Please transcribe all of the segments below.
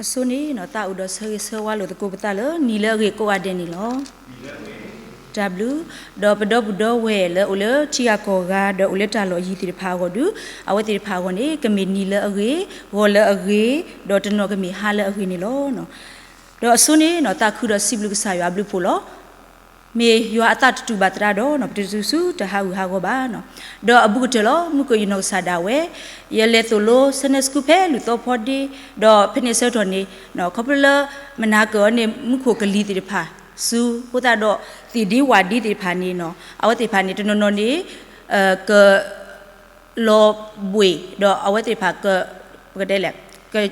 အဆိန့ၣ် သးအိၣ်ဒီးဆၢဂ့ၤဆၢဝါလိာ်သကိးပသးလၢနံၤလၢအဂ့ၤကိးဂၤဒဲးန့ၣ်လီၤ. တၢ်ဘျုး, ဒီးပဒီပုၢ်ဒီဝဲၢ်လၢအိၣ်လၢထံဂၤကီၢ်ဂၤ ဒီးအိၣ်လၢတၢ်လီၢ်ယံၤသ့ၣ်တဖၣ်အဂီၢ်ဒီး, အဝဲသ့ၣ်တဖၣ်အဂီၢ်န့ၣ် ကမ့ၢ်နံၤလၢအဂ့ၤ, ဂီၤလၢအဂ့ၤ, ဒီးတနီၤကမ့ၢ်ဟါလၢအဂ့ၤန့ၣ်လီၤ. ဒီးအဆိန့ၣ် သးခုဒီးစံးဘျုးကစၢ်ယွၤအဘျုးဖှိၣ်လီၤ. မ့ၢ်ယွၤအသးတတူာ်ဘၣ်သရၣ်ဒီး ပတတုၤဆူတၢ်ဟးဂူာ်ဟးဂီၤဘၣ်. ဒီးအဘူးကတၢၢ်လီၤ မုၢ်ကယနီၢ်ကစၢ်ဒၣ်ဝဲ, ယလဲၤသိၣ်လိ Sunday School ဖဲလူၢ်သီဖီဒ့, ဒီးဖဲန့ၣ်အဆၢကတီၢ်န့ၣ် ခီဖျိလၢ မနၤကၢၤအီၤန့ၣ် မူခိၣ်ကလံၤသ့ၣ်တဖၣ် ဆူအဃိသတးဒီး သ့ၣ်ဒ့ဝၣ်ဒ့သ့ၣ်တဖၣ်န့ၣ် အဝဲသ့ၣ်တဖၣ်န့ၣ် တနီၤနီၤန့ၣ် က လီၤဘှ့ၣ် ဒီးအဝဲသ့ၣ်တဖၣ် ပကတဲလဲၣ်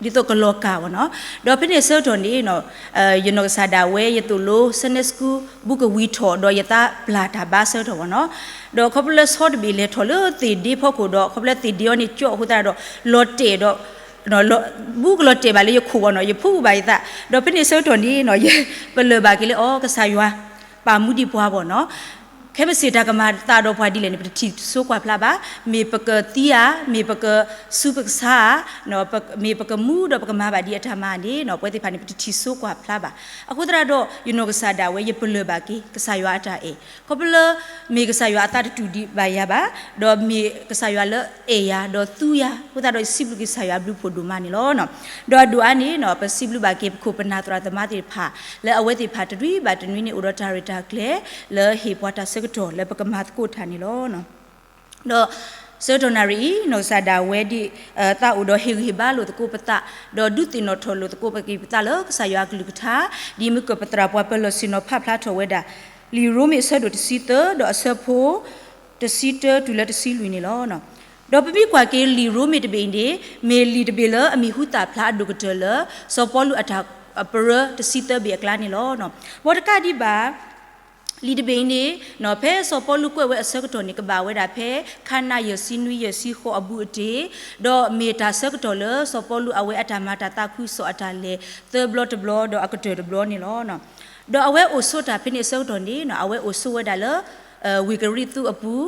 ဒ်သိးကလီၤကၢ်ဘၣ်နီၤ. ဒီးဖဲန့ၣ်အဆၢကတီၢ်န့ၣ် ယနီၢ်ကစၢ်ဒၣ်ဝဲ ယသိၣ်လိ Sunday School ဘူးကဝံၤထီၣ် ဒီးယသးပျၢ်တၢ်ဘါဆၢကတီၢ်ဘၣ်နီၤ. ဒီးခီဖျိလၢဆီတဘ့ၣ်လဲၤထီၣ်လၢသ့ၣ်ဒ့ဖီခိၣ်ဒီး ခီဖျိလၢသ့ၣ်ဒ့အီၤန့ၣ်ကၠီအဃိသတးဒီး လီၤတဲာ်ဒီး ဘူးကလီၤတဲာ်ဘၣ်လၢယခိၣ်ဘၣ်နီၤ, ယဖှူဘၣ်ယသး, ဒီးဖဲန့ၣ်အဆၢကတီၢ်န့ၣ် ယပလၢၢ်ဘၣ်က့ၤလၢအီၤ ကစၢ်ယွၤ ပာ်မူဒံးပှၤဘၣ်နီၤ. ခဲမုၢ်ဆ့ၣ်တၢ်ကမၤသးဒီးပှၤဒ်လဲၣ်န့ၣ် ပတထံၣ်စိကွၢ်ဖျါဘၣ်, မ့ၢ်ပကသံဧါ, မ့ၢ်ပကစူးပကဆါဧါ, မ့ၢ်ပကမူဒီးပကမၤဘၣ်ဒ်အတၢ်မၤန့ၣ် ပဝဲသ့ၣ်တဖၣ်န့ၣ် ပတထံၣ်စိကွၢ်ဖျါဘၣ်. အဃိသတးဒီး ယနီၢ်ကစၢ်ဒၣ်ဝဲ ယပလၢၢ်ဘၣ်က့ၤ ကစၢ်ယွၤအတၢ်အဲၣ် ခီဖျိလၢ မ့ၢ်ကစၢ်ယွၤအသးတတူာ်ဒံးဘၣ်ယၤဘၣ်, ဒီးမ့ၢ်ကစၢ်ယွၤလၢအဲၣ်ယၤ ဒီးသူယၤအဃိသတးဒီး ယစံးဘျုးက့ၤကစၢ်ယွၤအဘျုးဖှိၣ်ဒိၣ်မးန့ၣ်လီၤ. ဒီးအဒိၣ်အါန့ၣ် ပစံးဘျုးဘၣ်က့ၤ ပခိၣ်ပနၢ်သရၣ်သမါသ့ၣ်တဖၣ် လၢအဝဲသ့ၣ်တဖၣ်တနွံဘၣ်တနွံန့ၣ် အိၣ်ဒီးတၢ်ရဲၣ်တၢ်ကျဲၤ လၢဟ့ၣ်ပှၤတၢ်ဆၢကတီၢ်လၢပကမၤသကိးတၢ်န့ၣ်လီၤ. ဒီးဆၢကတီၢ်နၣ်ရံၣ်အံၤ နီၢ်ကစၢ်ဒၣ်ဝဲဒ် သးအိၣ်ဒီးဟ့ၣ်ဂံၢ်ဟ့ၣ်ဘါလိာ်သကိးပသး, ဒီးဒုးသ့ၣ်နီၣ်ထီၣ်လိာ်သကိးပက့ၤပသးလၢကစၢ်ယွၤအကလုၢ်ကထါ, ဒ်မုၢ်ကပသရၣ်ပှၤပၢၤလီၢ်ဆ့ၣ်နီၤဖးဖျါထီၣ်ဝဲဒၣ် လံာ်ရိမ့ၤအဆၢဒိၣ်တဆံသၢ ဒီးအဆၢဖိ တဆံတၢတုၤလၢတဆံလွံၢ်န့ၣ်လီၤ. ဒီးပမ့ၢ်ကွၢ်က့ၤလံာ်ရိမ့ၤတဘ့ၣ်အံၤန့ၣ် မ့ၢ်လံာ်တဘ့ၣ်လၢအမံၤဟူသၣ်ဖျါအဒိၣ်ကတၢၢ်လၢ စီၤပီလူးအတၢ်ပရၢတဆံသၢဘ့ၣ်အကျါန့ၣ်လီၤ. မ်တကးဒံးဘၣ် လံာ်တဘ့ၣ်အံၤန့ၣ် ဖဲစီၤပီလူးကွဲးဝဲအဆၢကတီၢ်န့ၣ် ကဘၣ်ဝဲဒၣ်ဖဲ ခါနၤယဲၢ်ဆံနွံယဲၢ်ဆံဃိးအဘူးအတံၢ်, ဒီးမ့ၢ်တၢ်ဆၢကတီၢ်လၢစီၤပီလူးအဝဲအတၢ်မၤတၢ်သးခုကစီၣ်အတၢ်လဲၤသၢဘျီတဘျီ ဒီးအကတၢၢ်တဘျီန့ၣ်လီၤ. ဒီးအဝဲအိၣ်ဆိးတၢ်ဖဲန့ၣ်အဆၢကတီၢ်န့ၣ် အဝဲအိၣ်ဆိးဝဲဒၣ်လၢ ဝ့ၢ်ကရံၣ်သူးအပူၤ,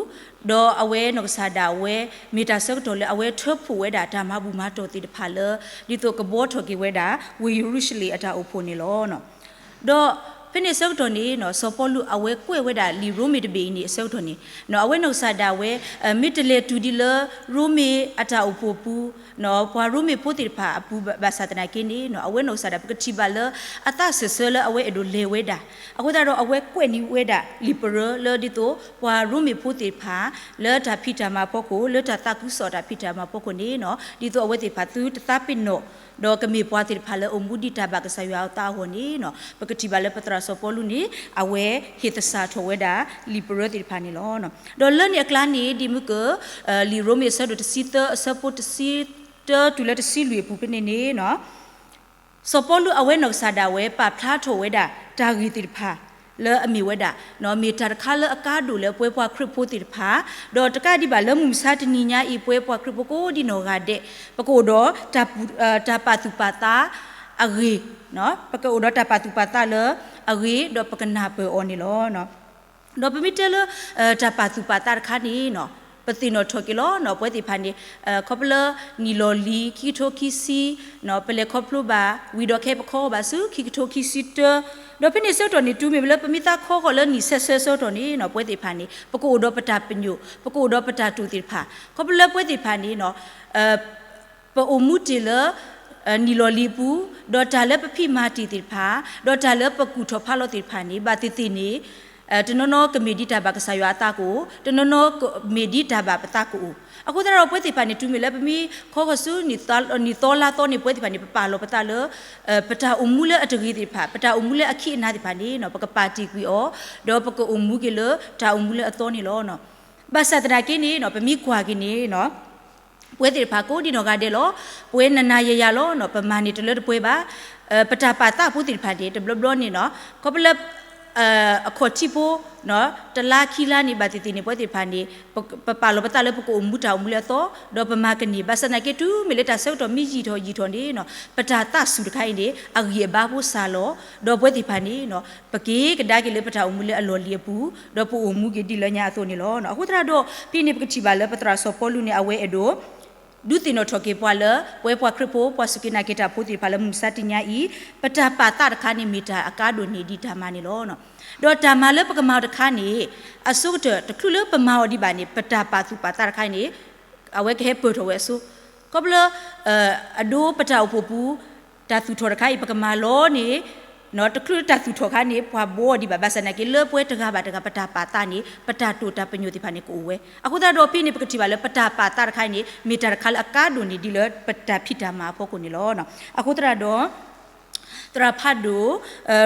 ဒီးအဝဲနီၢ်ကစၢ်ဒၣ်ဝဲ မ့ၢ်တၢ်ဆၢကတီၢ်လၢအဝဲထၢဖှိၣ်ဝဲဒၣ်တၢ်မၤဘူၣ်မၤတီၢ်သ့ၣ်တဖၣ်လၢ ဒ်သိးကဘှီထီၣ်က့ၤဝဲဒၣ် ဝ့ၢ်ယရူၤၡလ့ၣ်အတၢ်အိၣ်ဖှိၣ်န့ၣ်လီၤ. ဒီးဖဲန့ၣ်အဆၢကတီၢ်န့ၣ် စီၤပီလူးအဝဲကွဲးဝဲဒၣ်လံာ်ရိမ့ၤတဘ့ၣ်အံၤန့ၣ်အဆၢကတီၢ်န့ၣ် အဝဲနီၢ်ကစၢ်ဒၣ်ဝဲ မ့ၢ်တလဲၤတုၤဒ်လၢရိမ့ၤအတၢ်အိၣ်ဖှိၣ်အပူၤ ပှၤရိမ့ၤဖိသ့ၣ်တဖၣ်အပူၤဘၣ်ဆၣ်သနာ်က့န့ၣ် အဝဲနီၢ်ကစၢ်ဒၣ် ပကထံၣ်ဘၣ်လၢအသးစၢၢ်ဆၢလၢအဝဲအဲၣ်ဒိးလဲၤဝဲဒၣ်, အဃိသတးဒီးအဝဲကွဲးန့ၢ်ဝဲဒၣ်လံာ်ပရၢလၢဒ်သိး ပှၤရိမ့ၤဖိသ့ၣ်တဖၣ် လၢတၢ်ဖံးတၢ်မၤအဖီခိၣ် လၢတၢ်သးခုကစီၣ်တၢ်ဖံးတၢ်မၤအဖီခိၣ်န့ၣ် ဒ်သိးအဝဲသ့ၣ်တဖၣ်သုတသးပ့ၤနီၣ် ဒီးကမ့ၢ်ပှၤသ့ၣ်တဖၣ်လၢအိၣ်မူဒ်တၢ်ဘၣ်ကစၢ်ယွၤအသးအဂီၢ်န့ၣ် ပကထံၣ်ဘၣ်လၢပသရၣ်စီၤပီလူးန့ၣ် အဝဲဟ့ၣ်သဆၣ်ထီၣ်ဝဲဒၣ်လံာ်ပရၢသ့ၣ်တဖၣ်န့ၣ်လီၤ. ဒီးလၢန့ၣ်အကျါန့ၣ် ဒ်မုၢ်က လံာ်ရိမ့ၤအဆၢဒိၣ်တဆံသၢ အဆၢဖိတဆံတၢတုၤလၢတဆံလွံၢ်အပူၤဖဲန့ၣ်န့ၣ် စီၤပီလူးအဝဲနီၢ်ကစၢ်ဒၣ်ဝဲ ပာ်ဖျါထီၣ်ဝဲဒၣ်တၢ်ဂ့ၢ်သ့ၣ်တဖၣ် လၢအမ့ၢ်ဝဲဒၣ် မ့ၢ်တၢ်တခါလၢအကါဒိၣ်လၢပဝဲပှၤခရံာ်ဖိသ့ၣ်တဖၣ်, ဒီးတကးဒံးဘၣ်လၢမုၢ်မဆါတနံၤညါအံၤ ပဝဲပှၤခရံာ်ဖိကိးဒံနီၢ်ဂၤဒဲး ပကအိၣ်ဒီး တၢ်ပာ်သူၣ်ပာ်သးအဂ့ၢ်, ပကအိၣ်ဒီးတၢ်ပာ်သူၣ်ပာ်သးလၢအဂ့ၢ် ဒီးပကနၢ်ပၢၢ်အီၤန့ၣ်လီၤ. ဒီးပမ့ၢ်တဲလၢ တၢ်ပာ်သူၣ်ပာ်သးတခါန့ၣ် ပသ့ၣ်နီၣ်ထီၣ်က့ၤလီၤ ပဝဲသ့ၣ်တဖၣ်န့ၣ် ခီဖျိလၢနံၣ်လီၤလံၤ ခံကထိခံဆံ ပလဲၤခီဖျိဘၣ် ဝံၤဒီးခဲအံၤပခီဘၣ်ဆူ ခံကထိခံဆံတၢ, ဒီးဖဲန့ၣ်အဆၢကတီၢ်န့ၣ် တုၤမ့ၢ်လၢပမ့ၢ်သးခီဃီၤလၢနံၣ်ဆဲဆၢအဆၢကတီၢ်န့ၣ် ပဝဲသ့ၣ်တဖၣ်န့ၣ် ပကအိၣ်ဒီးပတၢ်ပညိၣ် ပကအိၣ်ဒီးပတၢ်တိာ်သ့ၣ်တဖၣ် ခီဖျိလၢပဝဲသ့ၣ်တဖၣ်န့ၣ် ပအိၣ်မူတ့ၢ်လၢ နံၣ်လီၤလံၤအပူၤ, ဒီးတၢ်လၢပဖံးမၤတ့ၢ်သ့ၣ်တဖၣ်, ဒီးတၢ်လၢပကူၣ်ထီၣ်ဖးလီၤသ့ၣ်တဖၣ်န့ၣ် ဘၣ်သ့ၣ်သ့ၣ်န့ၣ် တနီၤနီၤကမ့ၢ်ဒ်တၢ်ဘၣ်ကစၢ်ယွၤအသးကအိၣ်, တနီၤနီၤကမ့ၢ်ဒ်တၢ်ဘၣ်ပသးကအိၣ်. အဃိသတးဒီးပဝဲသ့ၣ်တဖၣ်န့ၣ် တုၤမ့ၢ်လၢပမ့ၢ်ခီဃီၤဆူ နံၣ်သီလါသီန့ၣ် ပဝဲသ့ၣ်တဖၣ်န့ၣ် ပပာ်လီၤပသးလၢ ပတၢ်အိၣ်မူလၢအတဂ့ၤသ့ၣ်တဖၣ်, ပတၢ်အိၣ်မူလၢအခံးအနါသ့ၣ်တဖၣ်န့ၣ် ပကပာ်တ့ၢ်ကွံာ်အီၤ, ဒီးပကအိၣ်မူက့ၤလၢတၢ်အိၣ်မူလၢအသီန့ၣ်လီၤ. ဘၣ်ဆၣ်သနာ်က့န့ၣ် ပမ့ၢ်ကွၢ်က့ၤန့ၣ် ပဝဲသ့ၣ်တဖၣ်ကိးဒံနီၢ်ဂၤဒဲးလီၤ. ပဝဲနၤနၤယၤယၤလီၤ. ပမၤန့ၢ်တလၢတပှဲၤဘၣ်. ပတၢ်ပာ်သးဖိသ့ၣ်တဖၣ်န့ၣ် တဘျီဘျီန့ၣ် ခီဖျိလၢ အခီၣ်ထံးဖိ တလါခံလါန့ၣ် ဘၣ်သ့ၣ်သ့ၣ်န့ၣ် ပဝဲသ့ၣ်တဖၣ်န့ၣ် ပပာ်လီၤပသးလၢပကအိၣ်မူတၢ်အိၣ်မူလၢအသီ, ဒီးပမၤကန့ၢ်. ဘၣ်ဆၣ်သနာ်က့ တုၤမ့ၢ်လၢတၢ်ဆၢကတီၢ်မ့ၢ်ယံာ်ထီၣ်ယံာ်ထီၣ်န့ၣ် ပတၢ်သးစူၤတခါအံၤန့ၣ် အဂံၢ်အဘါဖိစှၤလီၤ. ဒီးပဝဲသ့ၣ်တဖၣ်န့ၣ် ပက့ၤကဒါက့ၤလၢပတၢ်အိၣ်မူလၢအလီၢ်လံၤအပူၤ, ဒီးပအိၣ်မူက့ၤဒ်လၢညါအသိးန့ၣ်လီၤ. အဃိသတးဒီး ဖဲန့ၣ်ပကထံၣ်ဘၣ်လၢပသရၣ်စီၤပီလူးန့ၣ် အဝဲအဲၣ်ဒိး ဒုးသ့ၣ်နီၣ်ထီၣ်က့ၤပှၤလၢ ပဝဲပှၤခရံာ်ဖိ ပှၤစူၢ်က့ၤနာ်က့ၤတၢ်ဖိသ့ၣ်တဖၣ်လၢမုၢ်မဆါတနံၤအံၤ, ပတၢ်ပာ်သးတခါန့ၣ် မ့ၢ်တၢ်အကါဒိၣ်န့ၢ်ဒံးတၢ်မၤန့ၣ်လီၤ. ဒီးတၢ်မၤလၢပကမၤအီၤတခါန့ၣ် အဆိကတၢၢ် တချုးလၢပမၤအီၤဒံးဘၣ်န့ၣ် ပတၢ်ပာ်သူၣ်ပာ်သးတခါအံၤန့ၣ် အဝဲကဟဲပၢၢ်ထီၣ်ဝဲအစိ, ခီဖျိ အဒိပတၢ်အိၣ်ဖှိၣ်ပူၤ တၢ်သူၣ်ထီၣ်တခါအံၤ ပကမၤလီၤန့ၣ် တချုးတၢ်သူၣ်ထီၣ်ခါန့ၣ် ပှၤဘှီအီၤဒံးဘၣ် ဘၣ်ဆၣ်သနာ်က့ လၢပဝဲတဂၤဘၣ်တဂၤ ပတၢ်ပာ်သးန့ၣ် ပတၢ်တိာ်တၢ်ပညိၣ်သ့ၣ်တဖၣ်န့ၣ် ကအိၣ်ဝဲ. အဃိသတးဒီး ဖဲန့ၣ် ပကထံၣ်ဘၣ်လၢပတၢ်ပာ်သးတခါအံၤန့ၣ် မ့ၢ်တၢ်တခါလၢအကါဒိၣ်န့ၢ်ဒံးလၢပတၢ်ဖံးတၢ်မၤအဖီခိၣ်န့ၣ်လီၤ. အဃိသတးဒီး သရၣ်ဖးဒိၣ်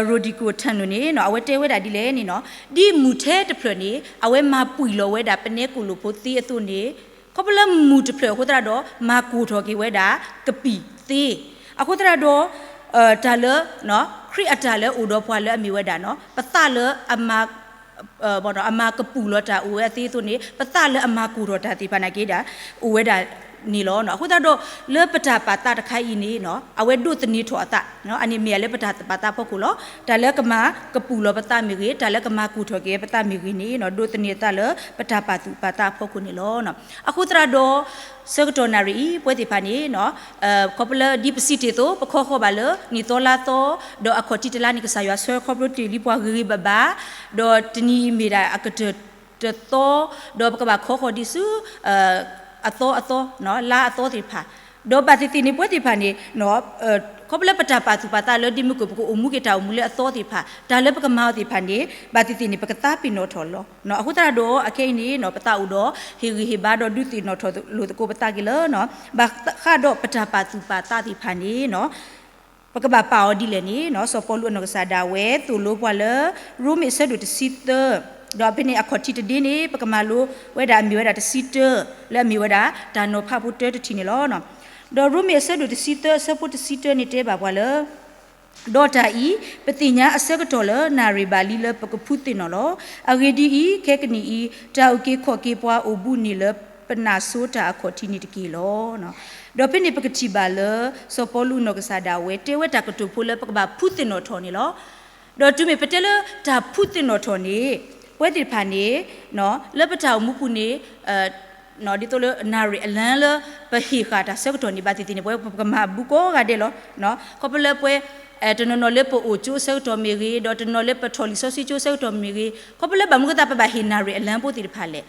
Rodico Tano န့ၣ် အဝဲတဲဝဲဒၣ်ဒ်လဲၣ်န့ၣ်နီၤ, ဒ်မူၢ်ထဲတဖျၢၣ်န့ၣ် အဝဲမၤပှံၢ်လီၤဝဲဒၣ်ပနဲကိၣ်လိၣ်ဖိသ့အသိးန့ၣ်, ခီဖျိလၢမူၢ်တဖျၢၣ်အဃိသတးဒီး မၤကိၢ်ထီၣ်က့ၤဝဲဒၣ်ကပံာ်သ့, အဃိသတးဒီး တၢ်လၢ ခရံာ်အတၢ်လၢအိၣ်ဒီးပှၤလၢအမ့ၢ်ဝဲဒၣ်နီၤ ပသးလၢအမၤ အမၤကပူၢ်လီၤတၢ်အိၣ်ဝဲအသ့အသိးန့ၣ် ပသးလၢအမၤကိၢ်ထီၣ်တၢ်သ့ၣ်တဖၣ်နာ်က့ဒၣ် အိၣ်ဝဲဒၣ်န့ၣ်လီၤ. အဃိသတးဒီး လၢပတၢ်ပာ်သးတခါအံၤန့ၣ် အဝဲဒိးသန့ၤထီၣ်အသး အန့ၣ်မ့ၢ်လၢပတၢ်ပာ်သးဖီခိၣ်လီၤ. တၢ်လၢကမၤကပူၢ်လီၤပသးမ့ၢ်ဂ့ၤ, တၢ်လၢကမၤကိၢ်ထီၣ်က့ၤပသးမ့ၢ်ဂ့ၤန့ၣ် ဒိးသန့ၤအသးလၢပတၢ်ပာ်သူၣ်ပာ်သးအဖီခိၣ်န့ၣ်လီၤ. အဃိသတးဒီး ဆၢကတီၢ်နၣ်ရံၣ်အံၤ ပဝဲသ့ၣ်တဖၣ်န့ၣ် ခီဖျိလၢဒ်ပစံးတ့ၢ်အသိး ပခီဃီၤဘၣ်လၢ နံၣ်သီလါသီ, ဒီးအခီၣ်ထံးတလါန့ၣ် ကစၢ်ယွၤဆှၢခီဖျိတ့ၢ်လံပှၤဂ့ၤဂ့ၤဘၣ်ဘၣ်, ဒီးတနံၤအံၤမ့ၢ်ဒၣ်အကတၢၢ်တသီ, ဒီးပကဘၣ်ခီဃီၤဒံးဆူ အသီအသီ, လါအသီသ့ၣ်တဖၣ်, ဒီးဘၣ်သ့ၣ်သ့ၣ်န့ၣ် ပဝဲသ့ၣ်တဖၣ်န့ၣ် ခီဖျိလၢပတၢ်ပာ်သူၣ်ပာ်သးလၢဒ့မုၢ်ကၢၢ် ပကအိၣ်မူက့ၤတၢ်အိၣ်မူလၢအသီသ့ၣ်တဖၣ် တၢ်လၢပကမၤအီၤသ့ၣ်တဖၣ်န့ၣ် ဘၣ်သ့ၣ်သ့ၣ်န့ၣ် ပကသးပ့ၤနီၣ်ထီၣ်လီၤ. အဃိသတးဒီး အခဲအံၤန့ၣ် ပသးအိၣ်ဒီး ဟ့ၣ်ဂံၢ်ဟ့ၣ်ဘါဒီးဒုးသ့ၣ်နီၣ်ထီၣ်လိာ်သကိးပသးက့ၤလၢ ဘၣ်ဃးဒီးပတၢ်ပာ်သူၣ်ပာ်သးသ့ၣ်တဖၣ်န့ၣ် ပကဘၣ်ပာ်အီၤဒ်လဲၣ်န့ၣ် စီၤပီလူးအနီၢ်ကစၢ်ဒၣ်ဝဲ သိၣ်လိပှၤလၢ ရိမ့ၤအဆၢဒိၣ်တဆံသၢ, ဒီးဖဲန့ၣ်အခီၣ်ထံးတဒ့န့ၣ် ပကမၤလိဝဲဒၣ်အမ့ၢ်ဝဲဒၣ်တဆံတၢ, လၢအမ့ၢ်ဝဲဒၣ်တၢ်နီၤဖးဖိတၢတထံၣ်န့ၣ်လီၤ. ဒီးရိမ့ၤအဆၢဒိၣ်တဆံသၢ အဆၢဖိတဆံတၢန့ၣ်တဲဘၣ်ပှၤလၢ ဒီးတၢ်အံၤ ပသ့ၣ်ညါအဆၢကတီၢ်လၢနၣ်ရံၣ်ဘၣ်လံလၢပကဖုသ့ၣ်နီၣ်လီၤ. အဂ့ၢ်ဒ်အံၤ, ခဲကနံၣ်အံၤ တၢ်အုၣ်က့ၤခီၣ်က့ၤပှၤအိၣ်ဘူးန့ၣ်လၢပနၢ်စိတၢ်အခီၣ်ထံးန့ၣ်တက့ၢ်လီၤ. ဒီးဖဲန့ၣ်ပကထံၣ်ဘၣ်လၢ စီၤပီလူးအနီၢ်ကစၢ်ဒၣ်ဝဲ တဲဝဲတၢ်ကတိၤဖိလၢပကဘၣ်ဖုသ့ၣ်နီၣ်ထီၣ်န့ၣ်လီၤ. ဒီးတုၤမ့ၢ်ပတဲလၢတၢ်ဖုသ့ၣ်နီၣ်ထီၣ်န့ၣ် ပဝဲသ့ၣ်တဖၣ်န့ၣ် လၢပတၢ်အိၣ်မူပူၤန့ၣ် ဒ်သိးလၢနၣ်ရံၣ်အလါလၢပဟ့ၣ်ဃာ်တၢ်ဆၢကတီၢ်န့ၣ် ဘၣ်သ့ၣ်သ့ၣ်န့ၣ် ပဝဲပကမၤဘူးကိးဂၤဒဲးလီၤ. ခီဖျိလၢပဝဲ တနီၤနီၤလၢပအိၣ်ကၠိအဆၢကတီၢ်မ့ၢ်ဂ့ၤ, ဒီးတနီၤလၢပထီၣ်လံာ်စီဆှံကၠိအဆၢကတီၢ်မ့ၢ်ဂ့ၤ, ခီဖျိလၢဘၣ်မနုၤအဃိသတး ပဘၣ်ဟ့ၣ်နၣ်ရံၣ်အလါဖိသ့ၣ်တဖၣ်လဲၣ်.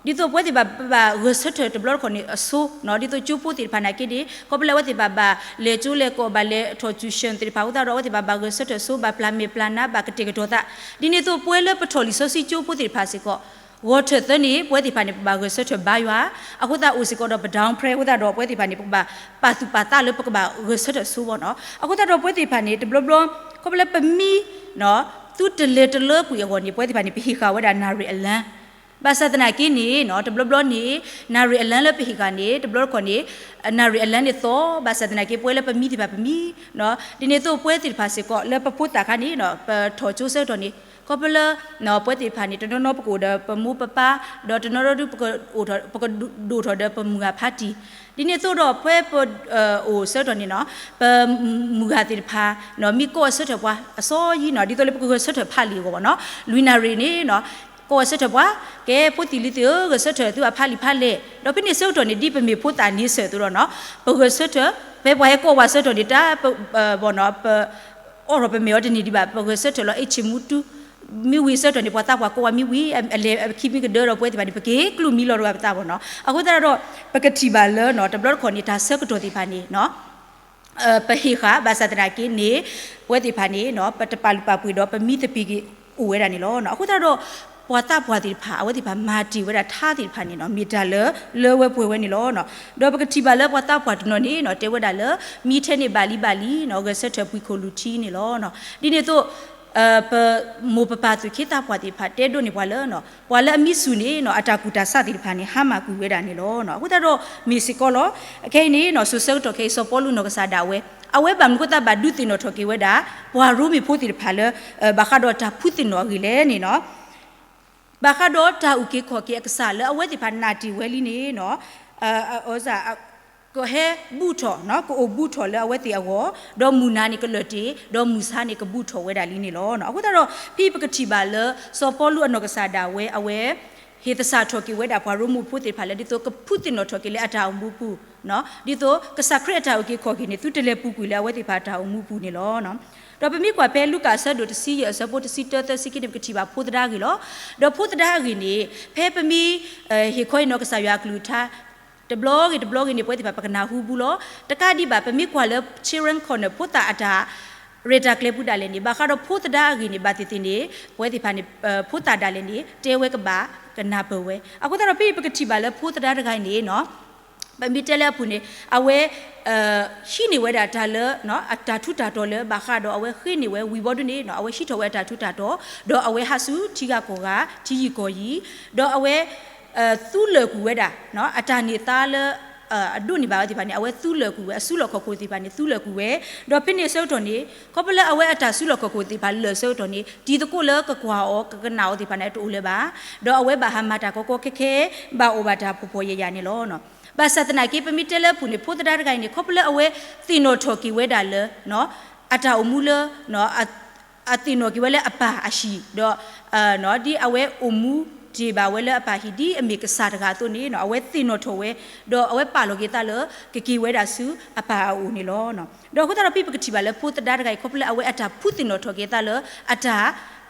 ဒ်သိးပဝဲသ့ၣ်တဖၣ် ပဘၣ်ဂဲၤဆၢထၢၣ်တဘျီတခီၣ်န့ၣ်အဆိ, ဒ်သိးကၠိဖိသ့ၣ်တဖၣ်နာ်က့န့ၣ် ခီဖျိလၢအဝဲသ့ၣ်တဖၣ်ဘၣ်လဲၤကၠိလဲၤကီၢ် ဘၣ်လဲၤထီၣ် tuition သ့ၣ်တဖၣ်အဃိသတးဒီး အဝဲသ့ၣ်တဖၣ်ဘၣ်ဂဲၤဆၢထၢၣ်အဆိ ဘၣ်ပျၢ်မဲာ်ပျၢ်နါ ဘၣ်ကတဲာ်ကတီၤသး. ဒ်န့ၣ်အသိးပဝဲလၢပထီၣ်လံာ်စီဆှံကၠိဖိသ့ၣ်တဖၣ်စ့ၢ်ကီး ဂီၤထၢၣ်သၢန့ၣ် ပဝဲသ့ၣ်တဖၣ်န့ၣ် ပဘၣ်ဂဲၤဆၢထၢၣ်ဘါယွၤ, အဃိသတးအိၣ်စ့ၢ်ကီးဒီးပ down prayer အဃိသတးဒီး ပဝဲသ့ၣ်တဖၣ်န့ၣ် ပကဘၣ်ပာ်သူၣ်ပာ်သးလၢပကဘၣ်ဂဲၤဆၢထၢၣ်အဆိဘၣ်နီၤ. အဃိသတးဒီးပဝဲသ့ၣ်တဖၣ်န့ၣ် တဘျီဘျီ ခီဖျိလၢပမံ သုတလဲၤတလၢကွံာ်အဂီၢ်န့ၣ် ပဝဲသ့ၣ်တဖၣ်န့ၣ် ပဟ့ၣ်ဃာ်ဝဲဒၣ်နၣ်ရံၣ်အလါ ဘၣ်ဆၣ်သနာ်က့န့ၣ် တဘျီဘျီန့ၣ် နၣ်ရံၣ်အလါလၢပဟ့ၣ်ဃာ်န့ၣ် တဘျီတခီၣ်န့ၣ် နၣ်ရံၣ်အလါန့ၣ်သီ, ဘၣ်ဆၣ်သနာ်က့ ပဝဲလၢပမံသ့ၣ်တဖၣ်ပမံ, ဒ်န့ၣ်အသိးပဝဲသ့ၣ်တဖၣ်စ့ၢ်ကီး လၢပဖိသၣ်ခါန့ၣ် ပထီၣ်ကၠိဆၢကတီၢ်န့ၣ် ခီဖျိလၢ ပဝဲသ့ၣ်တဖၣ်န့ၣ် တနီၤနီၤပကအိၣ်ဒီးပမိၢ်ပပၢ်, ဒီးတနီၤနီၤဒု ပကဒိၣ်ထီၣ်ဒီးပမုၢ်ဂၤဖးတံၢ်, ဒ်န့ၣ်အသိးဒီးပဝဲပအိၣ်ဆၢကတီၢ်န့ၣ်နီၤ ပမုၢ်ဂၤသ့ၣ်တဖၣ် မ့ၢ်ကိးအဆၢထၢၣ်ပှၤအစီယံၤနီၤ ဒ်သိးလၢပကဂဲၤဆၢထၢၣ်ဖးလံာ်အဂီၢ်ဘၣ်နီၤ လွံၢ်နၣ်ရံၣ်န့ၣ် ကိးအဆၢထၢၣ်ပှၤ, ကဲဖိသံၣ်လံၤသ့ၣ်ဧၢ ဂဲၤဆၢထၢၣ်သုအဖးလံာ်ဖးလဲၢ်, ဒီးဖဲန့ၣ်ဆၢကတီၢ်န့ၣ် ဒ်ပမ့ၢ်ဖိသၣ်န့ဆၢၣ်အသိးဒီးနီၤ ပဂဲၤဆၢထၢၣ် ဖဲပှၤဟဲကိးပှၤဆၢကတီၢ်န့ၣ် တၢ် ပအိးထီၣ်ပမဲာ်အီၤတန့ၢ်ဒံးဘၣ် ပဂဲၤဆၢထၢၣ်လီၤ အ့ၣ်ဆ့ၣ်မူတူ မ့ၢ်ဝံၤဆၢကတီၢ်န့ၣ် ပှၤသးပှၢ်ကိးဝဲမ့ၢ်ဝံၤ အလဲၤခံမံကဒၢဒီးပဝဲသ့ၣ်တဖၣ်န့ၣ် ပက့ၤကျူၣ်မံလီၤတဂၤပသးဘၣ်နီၤ အဃိသတးဒီး ပကထံၣ်ဘၣ်လၢ တဘျီတခီၣ်န့ၣ် တၢ်ဆၢကတီၢ်သ့ၣ်တဖၣ်န့ၣ် ပဟ့ၣ်ဃာ် ဘၣ်ဆၣ်သနာ်က့န့ၣ် ပဝဲသ့ၣ်တဖၣ်န့ၣ် ပတပာ်လုၢ်ပာ်ပှ့ၤဒီးပမံသပ့ၤက့ၤအိၣ်ဝဲဒၣ်န့ၣ်လီၤ. အဃိသတးဒီး ပှၤသးပှၢ်သ့ၣ်တဖၣ် အဝဲသ့ၣ်တဖၣ်မၤတ့ၢ်ဝဲဒၣ်ထါသ့ၣ်တဖၣ်န့ၣ် မ့ၢ်တၢ်လၢလၢဝဲပှဲၤဝဲန့ၣ်လီၤ. ဒီးပကထံၣ်ဘၣ်လၢပှၤသးပှၢ်တနီၤန့ၣ် တဲဝဲဒၣ်လၢ မံထဲန့ၣ်ဘၣ်လံဘၣ်လံ ဂဲၤဆၢထၢၣ်ပှံၤခိၣ်လူၢ်ထံန့ၣ်လီၤ. ဒ်န့ၣ်အသိး ပမိၢ်ပပၢ်သူၣ်က့သးပှၢ်သ့ၣ်တဖၣ်တဲဒိးန့ၢ်ပှၤလၢ ပှၤလၢအမံဆူၣ်န့ၣ် အတၢ်ကူၣ်တၢ်ဆးသ့ၣ်တဖၣ်န့ၣ် ဟါမၢ်ကွံာ်ဝဲဒၣ်န့ၣ်လီၤ. အဃိသတးဒီး မ့ၢ်စ့ၢ်ကီးလီၤ. အခဲအံၤန့ၣ် စိၤဆၢကတီၢ်ခဲအံၤ စီၤပီလူးနီၢ်ကစၢ်ဒၣ်ဝဲ အဝဲဘၣ်မနုၤအဃိသတးဘၣ်ဒုးသ့ၣ်နီၣ်ထီၣ်က့ၤဝဲဒၣ် ပှၤရိမ့ၤဖိသ့ၣ်တဖၣ်လၢ ဘၣ်ဃးဒီးတၢ်ဖုသ့ၣ်နီၣ်အဂ့ၢ်လဲၣ်န့ၣ် ဘၣ်ဃးဒီးတၢ်အုၣ်က့ၤခီၣ်က့ၤအကစၢ်လၢအဝဲသ့ၣ်တဖၣ်နာ်တ့ၢ်ဝဲလံန့ၣ် ကဟဲဘူးထီၣ် ကအိၣ်ဘူးထီၣ်လၢအဝဲသ့ၣ်အဂီၢ် ဒီးမုၢ်နၤန့ၣ်ကလၢာ်တ့ၢ် ဒီးမုၢ်ဆါန့ၣ်ကဘူးထီၣ်ဝဲဒၣ်လံန့ၣ်လီၤ. အဃိသတးဒီး ဖဲပကထံၣ်ဘၣ်လၢ စီၤပီလူးအနီၢ်ကစၢ်ဒၣ်ဝဲ အဝဲ ဟ့ၣ်သဆၣ်ထီၣ်က့ၤဝဲဒၣ်ပှၤရိမ့ၤဖိသ့ၣ်တဖၣ်လၢ ဒ်သိးကဖုသ့ၣ်နီၣ်ထီၣ်က့ၤလၢအတၢ်အိၣ်မူပူၤ, ဒ်သိးကစၢ်ခရံာ်အတၢ်အုၣ်က့ၤခီၣ်က့ၤန့ၣ် သုတလဲၤပူၤကွံာ်လၢအဝဲသ့ၣ်တဖၣ်အတၢ်အိၣ်မူပူၤန့ၣ်လီၤ. ဒီးပမ့ၢ်ကွၢ်ဖဲလူၤကၣ်အဆၢဒိၣ်တဆံယဲၢ်အဆၢဖိတဆံတၢ သၢဆံခံန့ၣ် ပကထံၣ်ဘၣ်ဖိသဒါအဂ့ၢ်လီၤ. ဒီးဖိသဒါအဂ့ၢ်န့ၣ် ဖဲပမ့ၢ် ဟ့ၣ်ခီဟ့ၣ်နီၤကစၢ်ယွၤအကလုၢ်ကထါ တဘျီဂ့ၤတဘျီဂ့ၤန့ၣ် ပဝဲသ့ၣ်တဖၣ်ပကနၢ်ဟူဘူးလီၤ. တကးဒံးဘၣ် ပမ့ၢ်ကွၢ်လၢ Children's Corner ဖိသၣ်အတၢ် ရဲၣ်တၢ်ကျဲၤပူၤဒၣ်လဲာ်န့ၣ် ဘၣ်ဃးဒီးဖိသဒါအဂ့ၢ်န့ၣ် ဘၣ်သ့ၣ်သ့ၣ်န့ၣ် ပဝဲသ့ၣ်တဖၣ်န့ၣ် ဖိသၣ်ဒၣ်လဲာ်န့ၣ် တဲဝဲကဘၣ်ကနၢ်ပၢၢ်ဝဲ. အဃိသတးဒီး ဖဲအံၤပကထံၣ်ဘၣ်လၢဖိသဒါတဂၤအံၤန့ၣ် ပမ့ၢ်တဲလၢအပူၤန့ၣ် အဝဲ ဟံးန့ၢ်ဝဲဒၣ်တၢ်လၢ အတၢ်ထူးတၢ်တီၤလၢ ဘၣ်ဃးဒီးအဝဲဃ့န့ၢ်ဝဲဝံၤဘီဒုန့ၣ် အဝဲဟံးထီၣ်ဝဲအတၢ်ထူးတၢ်တီၤ ဒီးအဝဲဟးဆူထံဂၤကီၢ်ဂၤ ထံယံၤကီၢ်ယံၤ ဒီးအဝဲ သူလၢာ်ကွံာ်ဝဲဒၣ် အတၢ်န့ၢ်သါလၢ အဒိးန့ၢ်ဘၣ်ဝဲသ့ၣ်တဖၣ်န့ၣ် အဝဲသူလၢာ်ကွံာ်ဝဲ အစုလီၢ်ခီၣ်ခိၣ်သ့ၣ်တဖၣ်န့ၣ် သူလၢာ်ကွံာ်ဝဲ, ဒီးဖဲန့ၣ်အဆၢကတီၢ်န့ၣ် ခီဖျိလၢအဝဲအတၢ်စုလီၢ်ခီၣ်ခိၣ်သ့ၣ်တဖၣ်လၢာ်အဆၢကတီၢ်န့ၣ် တံၤသကိးလၢကကွၢ်အီၤကကနၣ်အီၤသ့ၣ်တဖၣ်န့ၣ် တအိၣ်လၢၤဘၣ်, ဒီးအဝဲဘၣ်ဟးမၤတၢ်ကီကီခဲခဲ ဘၣ်အီၣ်ဘၣ်တၢ်ဖှီၣ်ဖှီၣ်ယာ်ယာ်န့ၣ်လီၤ. ဘၣ်ဆၣ်သနာ်က့ ပမ့ၢ်တဲလၢအပူၤန့ၣ် ဖိသဒါတဂၤအံၤန့ၣ် ခီဖျိလၢအဝဲသ့ၣ်နီၣ်ထီၣ်က့ၤဝဲဒၣ်လၢ အတၢ်အိၣ်မူလၢ အသ့ၣ်နီၣ်က့ၤဝဲလၢအပၢ်အဟံၣ် ဒီး ဒ်အဝဲအိၣ်မူတ့ၢ်ဘၣ်ဝဲလၢအပၢ်ဟံၣ် ဒ်အမ့ၢ်ကစၢ်တဂၤအသိးန့ၣ် အဝဲသ့ၣ်နီၣ်ထီၣ်ဝဲ ဒီးအဝဲပာ်လီၤက့ၤသးလၢ ကက့ၤဝဲဒၣ်ဆူအပၢ်အအိၣ်န့ၣ်လီၤ. ဒီးအဃိသတးဒီး ဖဲပကထံၣ်ဘၣ်လၢဖိသဒါတဂၤအံၤ ခီဖျိလၢအဝဲအတၢ်ဖုသ့ၣ်နီၣ်ထီၣ်က့ၤသးလၢ အတၢ်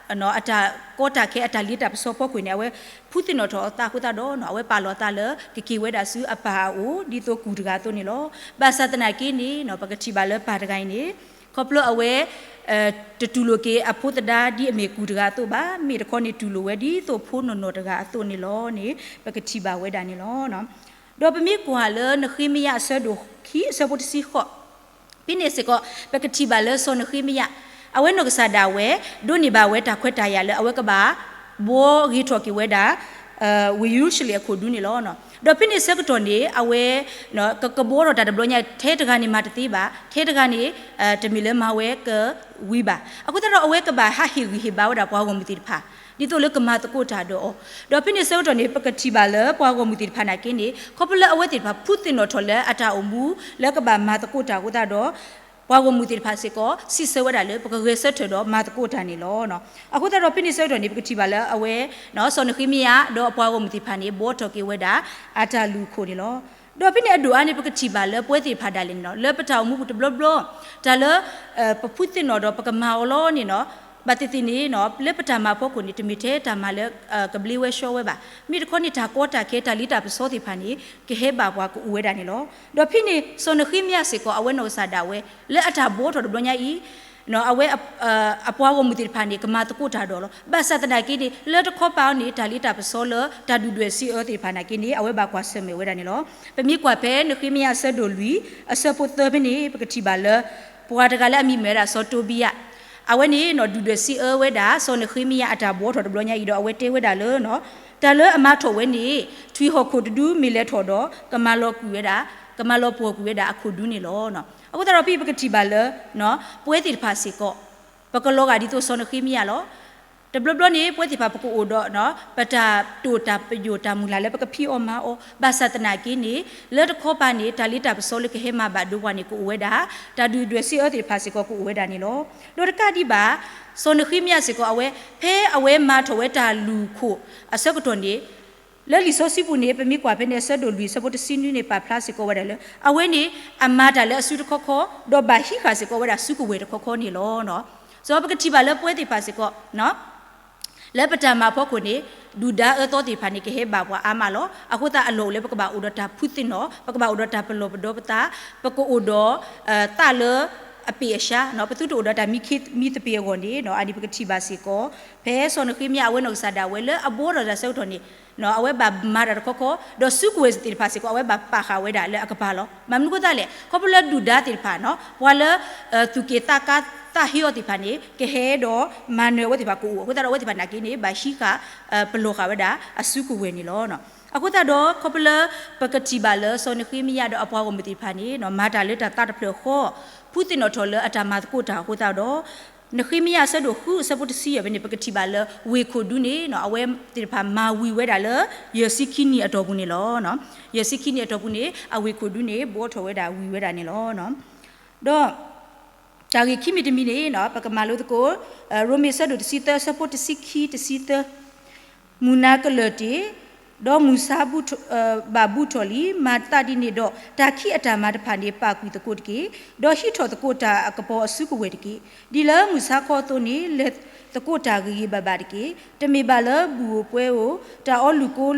အတၢ်ကီတၢ်ခဲ အတၢ်လ့တၢ်ပစီဖီခိၣ်န့ၣ် အဝဲဖုသ့ၣ်နီၣ်ထီၣ်အသးအဃိသတးဒီး အဝဲပာ်လီၤအသးလၢ ကက့ၤဝဲဒၣ်ဆူအပၢ်အအိၣ် ဒ်သိးကူၢ်တဂၤအသိးန့ၣ်လီၤ. ဘၣ်ဆၣ်သနာ်က့န့ၣ် ပကထံၣ်ဘၣ်လၢပၢ်တဂၤအံၤန့ၣ် ခီဖျိအဝဲ တတူၢ်လိာ်က့ၤအဖိသဒါဒ်အမ့ၢ်ကူၢ်တဂၤအသိးဘၣ်, မ့ၢ်တခီန့ၣ်တူၢ်လိာ်ဝဲဒ်သိးဖိနီၢ်နီၢ်တဂၤအသိးန့ၣ်လီၤန့ၣ် ပကထံၣ်ဘၣ်ဝဲဒၣ်န့ၣ်လီၤ. ဒီးပမ့ၢ်ကွၢ်လၢနဃ့မယၤအဆၢဒိၣ်ခံအဆၢဖိတဆံဃိး ဖဲန့ၣ်စ့ၢ်ကီး ပကထံၣ်ဘၣ်လၢစီၤနဃ့မယၤ အဝဲနီၢ်ကစၢ်ဒၣ်ဝဲ ဒိးန့ၢ်ဘၣ်ဝဲတၢ်ခွဲးတၢ်ယာ်လၢအဝဲကဘၣ် ဘှီဂ့ၤထီၣ်က့ၤဝဲဒၣ် ဝ့ၢ်ယရူၤၡလ့ၣ်အခိၣ်ဒူန့ၣ်လီၤ. ဒီးဖဲန့ၣ်ဆၢကတီၢ်န့ၣ် အဝဲ ကကဘှီထီၣ်တၢ်တဘျီညါ ထဲတဂၤန့ၣ်မၤတသ့ဘၣ်, ထဲတဂၤန့ၣ် တမ့ၢ်လၢမၤဝဲကဝံၤဘၣ်. အဃိသတးဒီးအဝဲကဘၣ်ဟးဟ့ၣ်ဂံၢ်ဟ့ၣ်ဘါဝဲဒၣ်ပှၤဂီၢ်မုၢ်သ့ၣ်တဖၣ် ဒ်သိးလၢကမၤသကိးတၢ်ဒီးအီၤ, ဒီးဖဲန့ၣ်ဆၢကတီၢ်န့ၣ် ပကထံၣ်ဘၣ်လၢပှၤဂီၢ်မုၢ်သ့ၣ်တဖၣ်နာ်က့န့ၣ် ခီဖျိလၢအဝဲသ့ၣ်တဖၣ်ဖုသ့ၣ်နီၣ်ထီၣ်လၢအတၢ်အိၣ်မူ လၢကဘၣ်မၤသကိးတၢ်အဃိသတးဒီး ပှၤဂီၢ်မုၢ်သ့ၣ်တဖၣ်စ့ၢ်ကီး စံးဆၢဝဲဒၣ်လၢပကဂဲၤဆၢထၢၣ်ဒီးမၤသကိးတၢ်န့ၣ်လီၤ. အဃိသတးဒီးဖဲန့ၣ်ဆၢကတီၢ်န့ၣ် ပကထံၣ်ဘၣ်လၢအဝဲ စီၤနဃ့မယၤ ဒီးအပှၤဂီၢ်မုၢ်သ့ၣ်တဖၣ်န့ၣ် ဘှီထီၣ်က့ၤဝဲဒၣ် အတၢ်လုၢ်ခိၣ်န့ၣ်လီၤ. ဒီးဖဲန့ၣ်အဒိၣ်အါန့ၣ် ပကထံၣ်ဘၣ်လၢပဝဲသ့ၣ်တဖၣ်ဒၣ်လဲာ်န့ၣ်လီၤ လၢပတၢ်အိၣ်မူပူၤတဘျီဘျီ တၢ်လၢ ပဖုသ့ၣ်နီၣ်ဒီးပကမၤအီၤလီၤန့ၣ်လီၤ ဘၣ်သ့ၣ်သ့ၣ်န့ၣ် လၢပတၢ်မၤဖီခိၣ်န့ၣ် တမ့ၢ်ထဲတၢ်မၤလၢ ကဘျ့ဝဲဆှီဝဲဘၣ်. မ့ၢ်တခီန့ၣ် တၢ်ကီတၢ်ခဲ တၢ်လ့တၢ်ပစီသ့ၣ်တဖၣ်န့ၣ် ကဟဲဘၣ်ပှၤကအိၣ်ဝဲဒၣ်န့ၣ်လီၤ. ဒီးဖဲန့ၣ် စီၤနဃ့မယၤစ့ၢ်ကီး အဝဲနီၢ်ကစၢ်ဒၣ်ဝဲ လၢအတၢ်ဘှီထီၣ်တဘျီညါအံၤ အဝဲ အပှၤဂီၢ်မုၢ်သ့ၣ်တဖၣ်န့ၣ် ကမၤသကိးတၢ်ဒီးလီၤ. ဘၣ်ဆၣ်သနာ်က့န့ၣ် လၢတခီပၤအီၤန့ၣ် တၢ်လ့တၢ်ပစီလၢတၢ်ဒုၣ်ဒွဲၣ်စံးအၢသ့ၣ်တဖၣ်နာ်က့န့ၣ် အဝဲဘၣ်ကွၢ်ဆၢၣ်မဲာ်ဝဲဒၣ်န့ၣ်လီၤ. ပမ့ၢ်ကွၢ်ဖဲနဃ့မယၤအဆၢဒိၣ်လွံၢ် အဆၢဖိသၢဖဲန့ၣ် ပကထံၣ်ဘၣ်လၢ ပှၤတဂၤလၢအမံၤမ့ၢ်ဝဲဒၣ်စီၤတိဘံယၤ အဝဲန့ၣ် ဒုၣ်ဒွဲၣ်စံးအၢဝဲဒၣ် စီၤနဃ့မယၤအတၢ်ဘှီထီၣ်တဘျီညါအံၤဒီး အဝဲတဲဝဲဒၣ်လၢ တၢ်လၢအမၤထီၣ်ဝဲန့ၣ် ထွံၣ်ဟီၣ်ခိၣ်တဒုမ့ၢ်လဲၤထီၣ်ဒီး ကမၤလီၤကွံာ်ဝဲဒၣ် ကမၤလီၤပှီၢ်ကွံာ်ဝဲဒၣ်အခိၣ်ဒူန့ၣ်လီၤ. အဃိသတးဒီးဖဲပကထံၣ်ဘၣ်လၢ ပဝဲသ့ၣ်တဖၣ်စ့ၢ်ကီး ပကလီၤဂာ်ဒ်သိးစီၤနဃ့မယၤလီၤ. တဘျီဘျီန့ၣ် ပဝဲသ့ၣ်တဖၣ်ပကအိၣ်ဒီး ပတၢ်တိာ်တၢ်ပညိၣ်တၢ်မုၢ်လၢ်လၢပကဖံးအီၣ်မၤအီၣ် ဘၣ်ဆၣ်သနာ်က့န့ၣ် လၢတခီပၤန့ၣ် တၢ်လ့တၢ်ပစီလၢကဟဲမၤဘၣ်ဒိပှၤန့ၣ် ကအိၣ်ဝဲဒၣ် တၢ်ဒုၣ်ဒွဲၣ်စံးအၢသ့ၣ်တဖၣ်စ့ၢ်ကီးကအိၣ်ဝဲဒၣ်န့ၣ်လီၤ. ဒီးတကးဒံးဘၣ် စီၤနဃ့မယၤစ့ၢ်ကီးအဝဲ ဖဲအဝဲမၤထီၣ်ဝဲတၢ်လုၢ်ခိၣ်အဆၢကတီၢ်န့ၣ် လၢလံာ်စီဆှံပူၤန့ၣ် ပမ့ၢ်ကွၢ်ဖဲန့ၣ် အဆၢဒိၣ်လွံၢ်အဆၢဖိတဆံနွံန့ၣ် ပာ်ဖျါစ့ၢ်ကီးဝဲဒၣ်လၢ အဝဲန့ၣ် အမၤတၢ်လၢအစုတခီခီ ဒီးဘၣ်ဟံးဃာ်စ့ၢ်ကီးဝဲဒၣ်စုကဝဲၤတခီခီန့ၣ်လီၤ. စီၤပကထံၣ်ဘၣ်လၢပဝဲသ့ၣ်တဖၣ်စ့ၢ်ကီး လၢပတၢ်မၤဖီခိၣ်န့ၣ် ဒုၣ်ဒါအၢသီသ့ၣ်တဖၣ်န့ၣ် ကဟဲဘၣ်ပှၤအါမးလီၤ. အဃိသတးအလီၢ်အိၣ်လၢပကဘၣ်အိၣ်ဒီးတၢ်ဖုသ့ၣ်နီၣ်, ပကဘၣ်အိၣ်ဒီးတၢ်ပလီၢ်ပဒီပသး, ပကအိၣ်ဒီး သးလၢအပ့ၢ်အရှါ, ပသုတအိၣ်ဒီးတၢ်မံခ့မံသပ့ၤအဂီၢ်န့ၣ် အန့ၣ်ပကထံၣ်ဘၣ်စ့ၢ်ကီး ဖဲစီၤနဃ့မယၤအဝဲနီၢ်ကစၢ်ဒၣ်ဝဲလၢအဘှီထီၣ်တၢ်ဆၢကတီၢ်န့ၣ် အဝဲဘၣ်မၤတၢ်တခီခီ, ဒီးစုကဝဲၤသ့ၣ်တဖၣ်စ့ၢ်ကီး အဝဲဘၣ်ပာ်ဃာ်ဝဲဒၣ်လၢအကပၤလီၤ. မ့ၢ်မနုၤအဃိသတးလဲၣ်, ခီဖျိလၢဒုၣ်ဒါသ့ၣ်တဖၣ် ပှၤလၢ သူၣ်က့ၣ်သးကါသးဟ့အီၤသ့ၣ်တဖၣ်န့ၣ် ကဟဲဒီးမၤနၢၤအဝဲသ့ၣ်တဖၣ်ကအိၣ်, အဃိသတးဒီးအဝဲသ့ၣ်တဖၣ်နာ်က့န့ၣ် ဘၣ်ဟံးဃာ် ပလီၢ်ဃာ်ဝဲဒၣ်အစုကဝဲၤန့ၣ်လီၤ. အဃိသတးဒီး ခီဖျိလၢပကထံၣ်ဘၣ်လၢစီၤနဃ့မယၤဒီးအပှၤဂီၢ်မုၢ်သ့ၣ်တဖၣ်န့ၣ် မၤတၢ်လၢတၢ်သးတဖျၢၣ်ဃီ, ဖုသ့ၣ်နီၣ်ထီၣ်လၢအတၢ်မၤသကိးတၢ်အဃိသတးဒီး နဃ့မယၤအဆၢဒိၣ်ဃုအဆၢဖိတဆံယဲၢ်ဖဲန့ၣ် ပကထံၣ်ဘၣ်လၢဝ့ၢ်ခိၣ်ဒူန့ၣ် အဝဲသ့ၣ်တဖၣ်မၤဝံၤဝဲဒၣ်လၢ ယဲၢ်ဆံခံနံၣ်အတီၢ်ပူၤန့ၣ်လီၤ. ယဲၢ်ဆံခံနံၣ်အတီၢ်ပူၤန့ၣ် အဝ့ၢ်ခိၣ်ဒူန့ၣ် ဘှီထီၣ်ဝဲဒၣ်ဝံၤဝဲဒၣ်န့ၣ်လီၤ. ဒီး တၢ်ဂ့ၢ်ခံမံၤတမံၤန့ၣ် ပကမၤလိသကိး ရိမ့ၤအဆၢဒိၣ်တဆံသၢအဆၢဖိတဆံခံတဆံသၢ မုၢ်နၤကလၢၢ်တ့ၢ်, ဒီးမုၢ်ဆါဘၣ်ဘူၣ်ထီၣ်လံ. မၤသးဒ်န့ၣ်ဒီး တၢ်ခံးအတၢ်မၤတဖၣ်န့ၣ် ပာ်ကွံာ်သကိးတက့ၢ်. ဒီးဟံးထီၣ်သကိးတၢ်အကပီၤအစုကဝဲၤတက့ၢ်. ဒ်လၢမုၢ်ဆါခီအသိးန့ၣ် လဲၤသကိးတၢ်ဂ့ၤဂ့ၤဘၣ်ဘၣ်တက့ၢ်. တမ့ၢ်ဘၣ်လၢဘူၣ်ဧိၤပှဲၤဧိၤ, တၢ်အီလုၢ်ကိသံး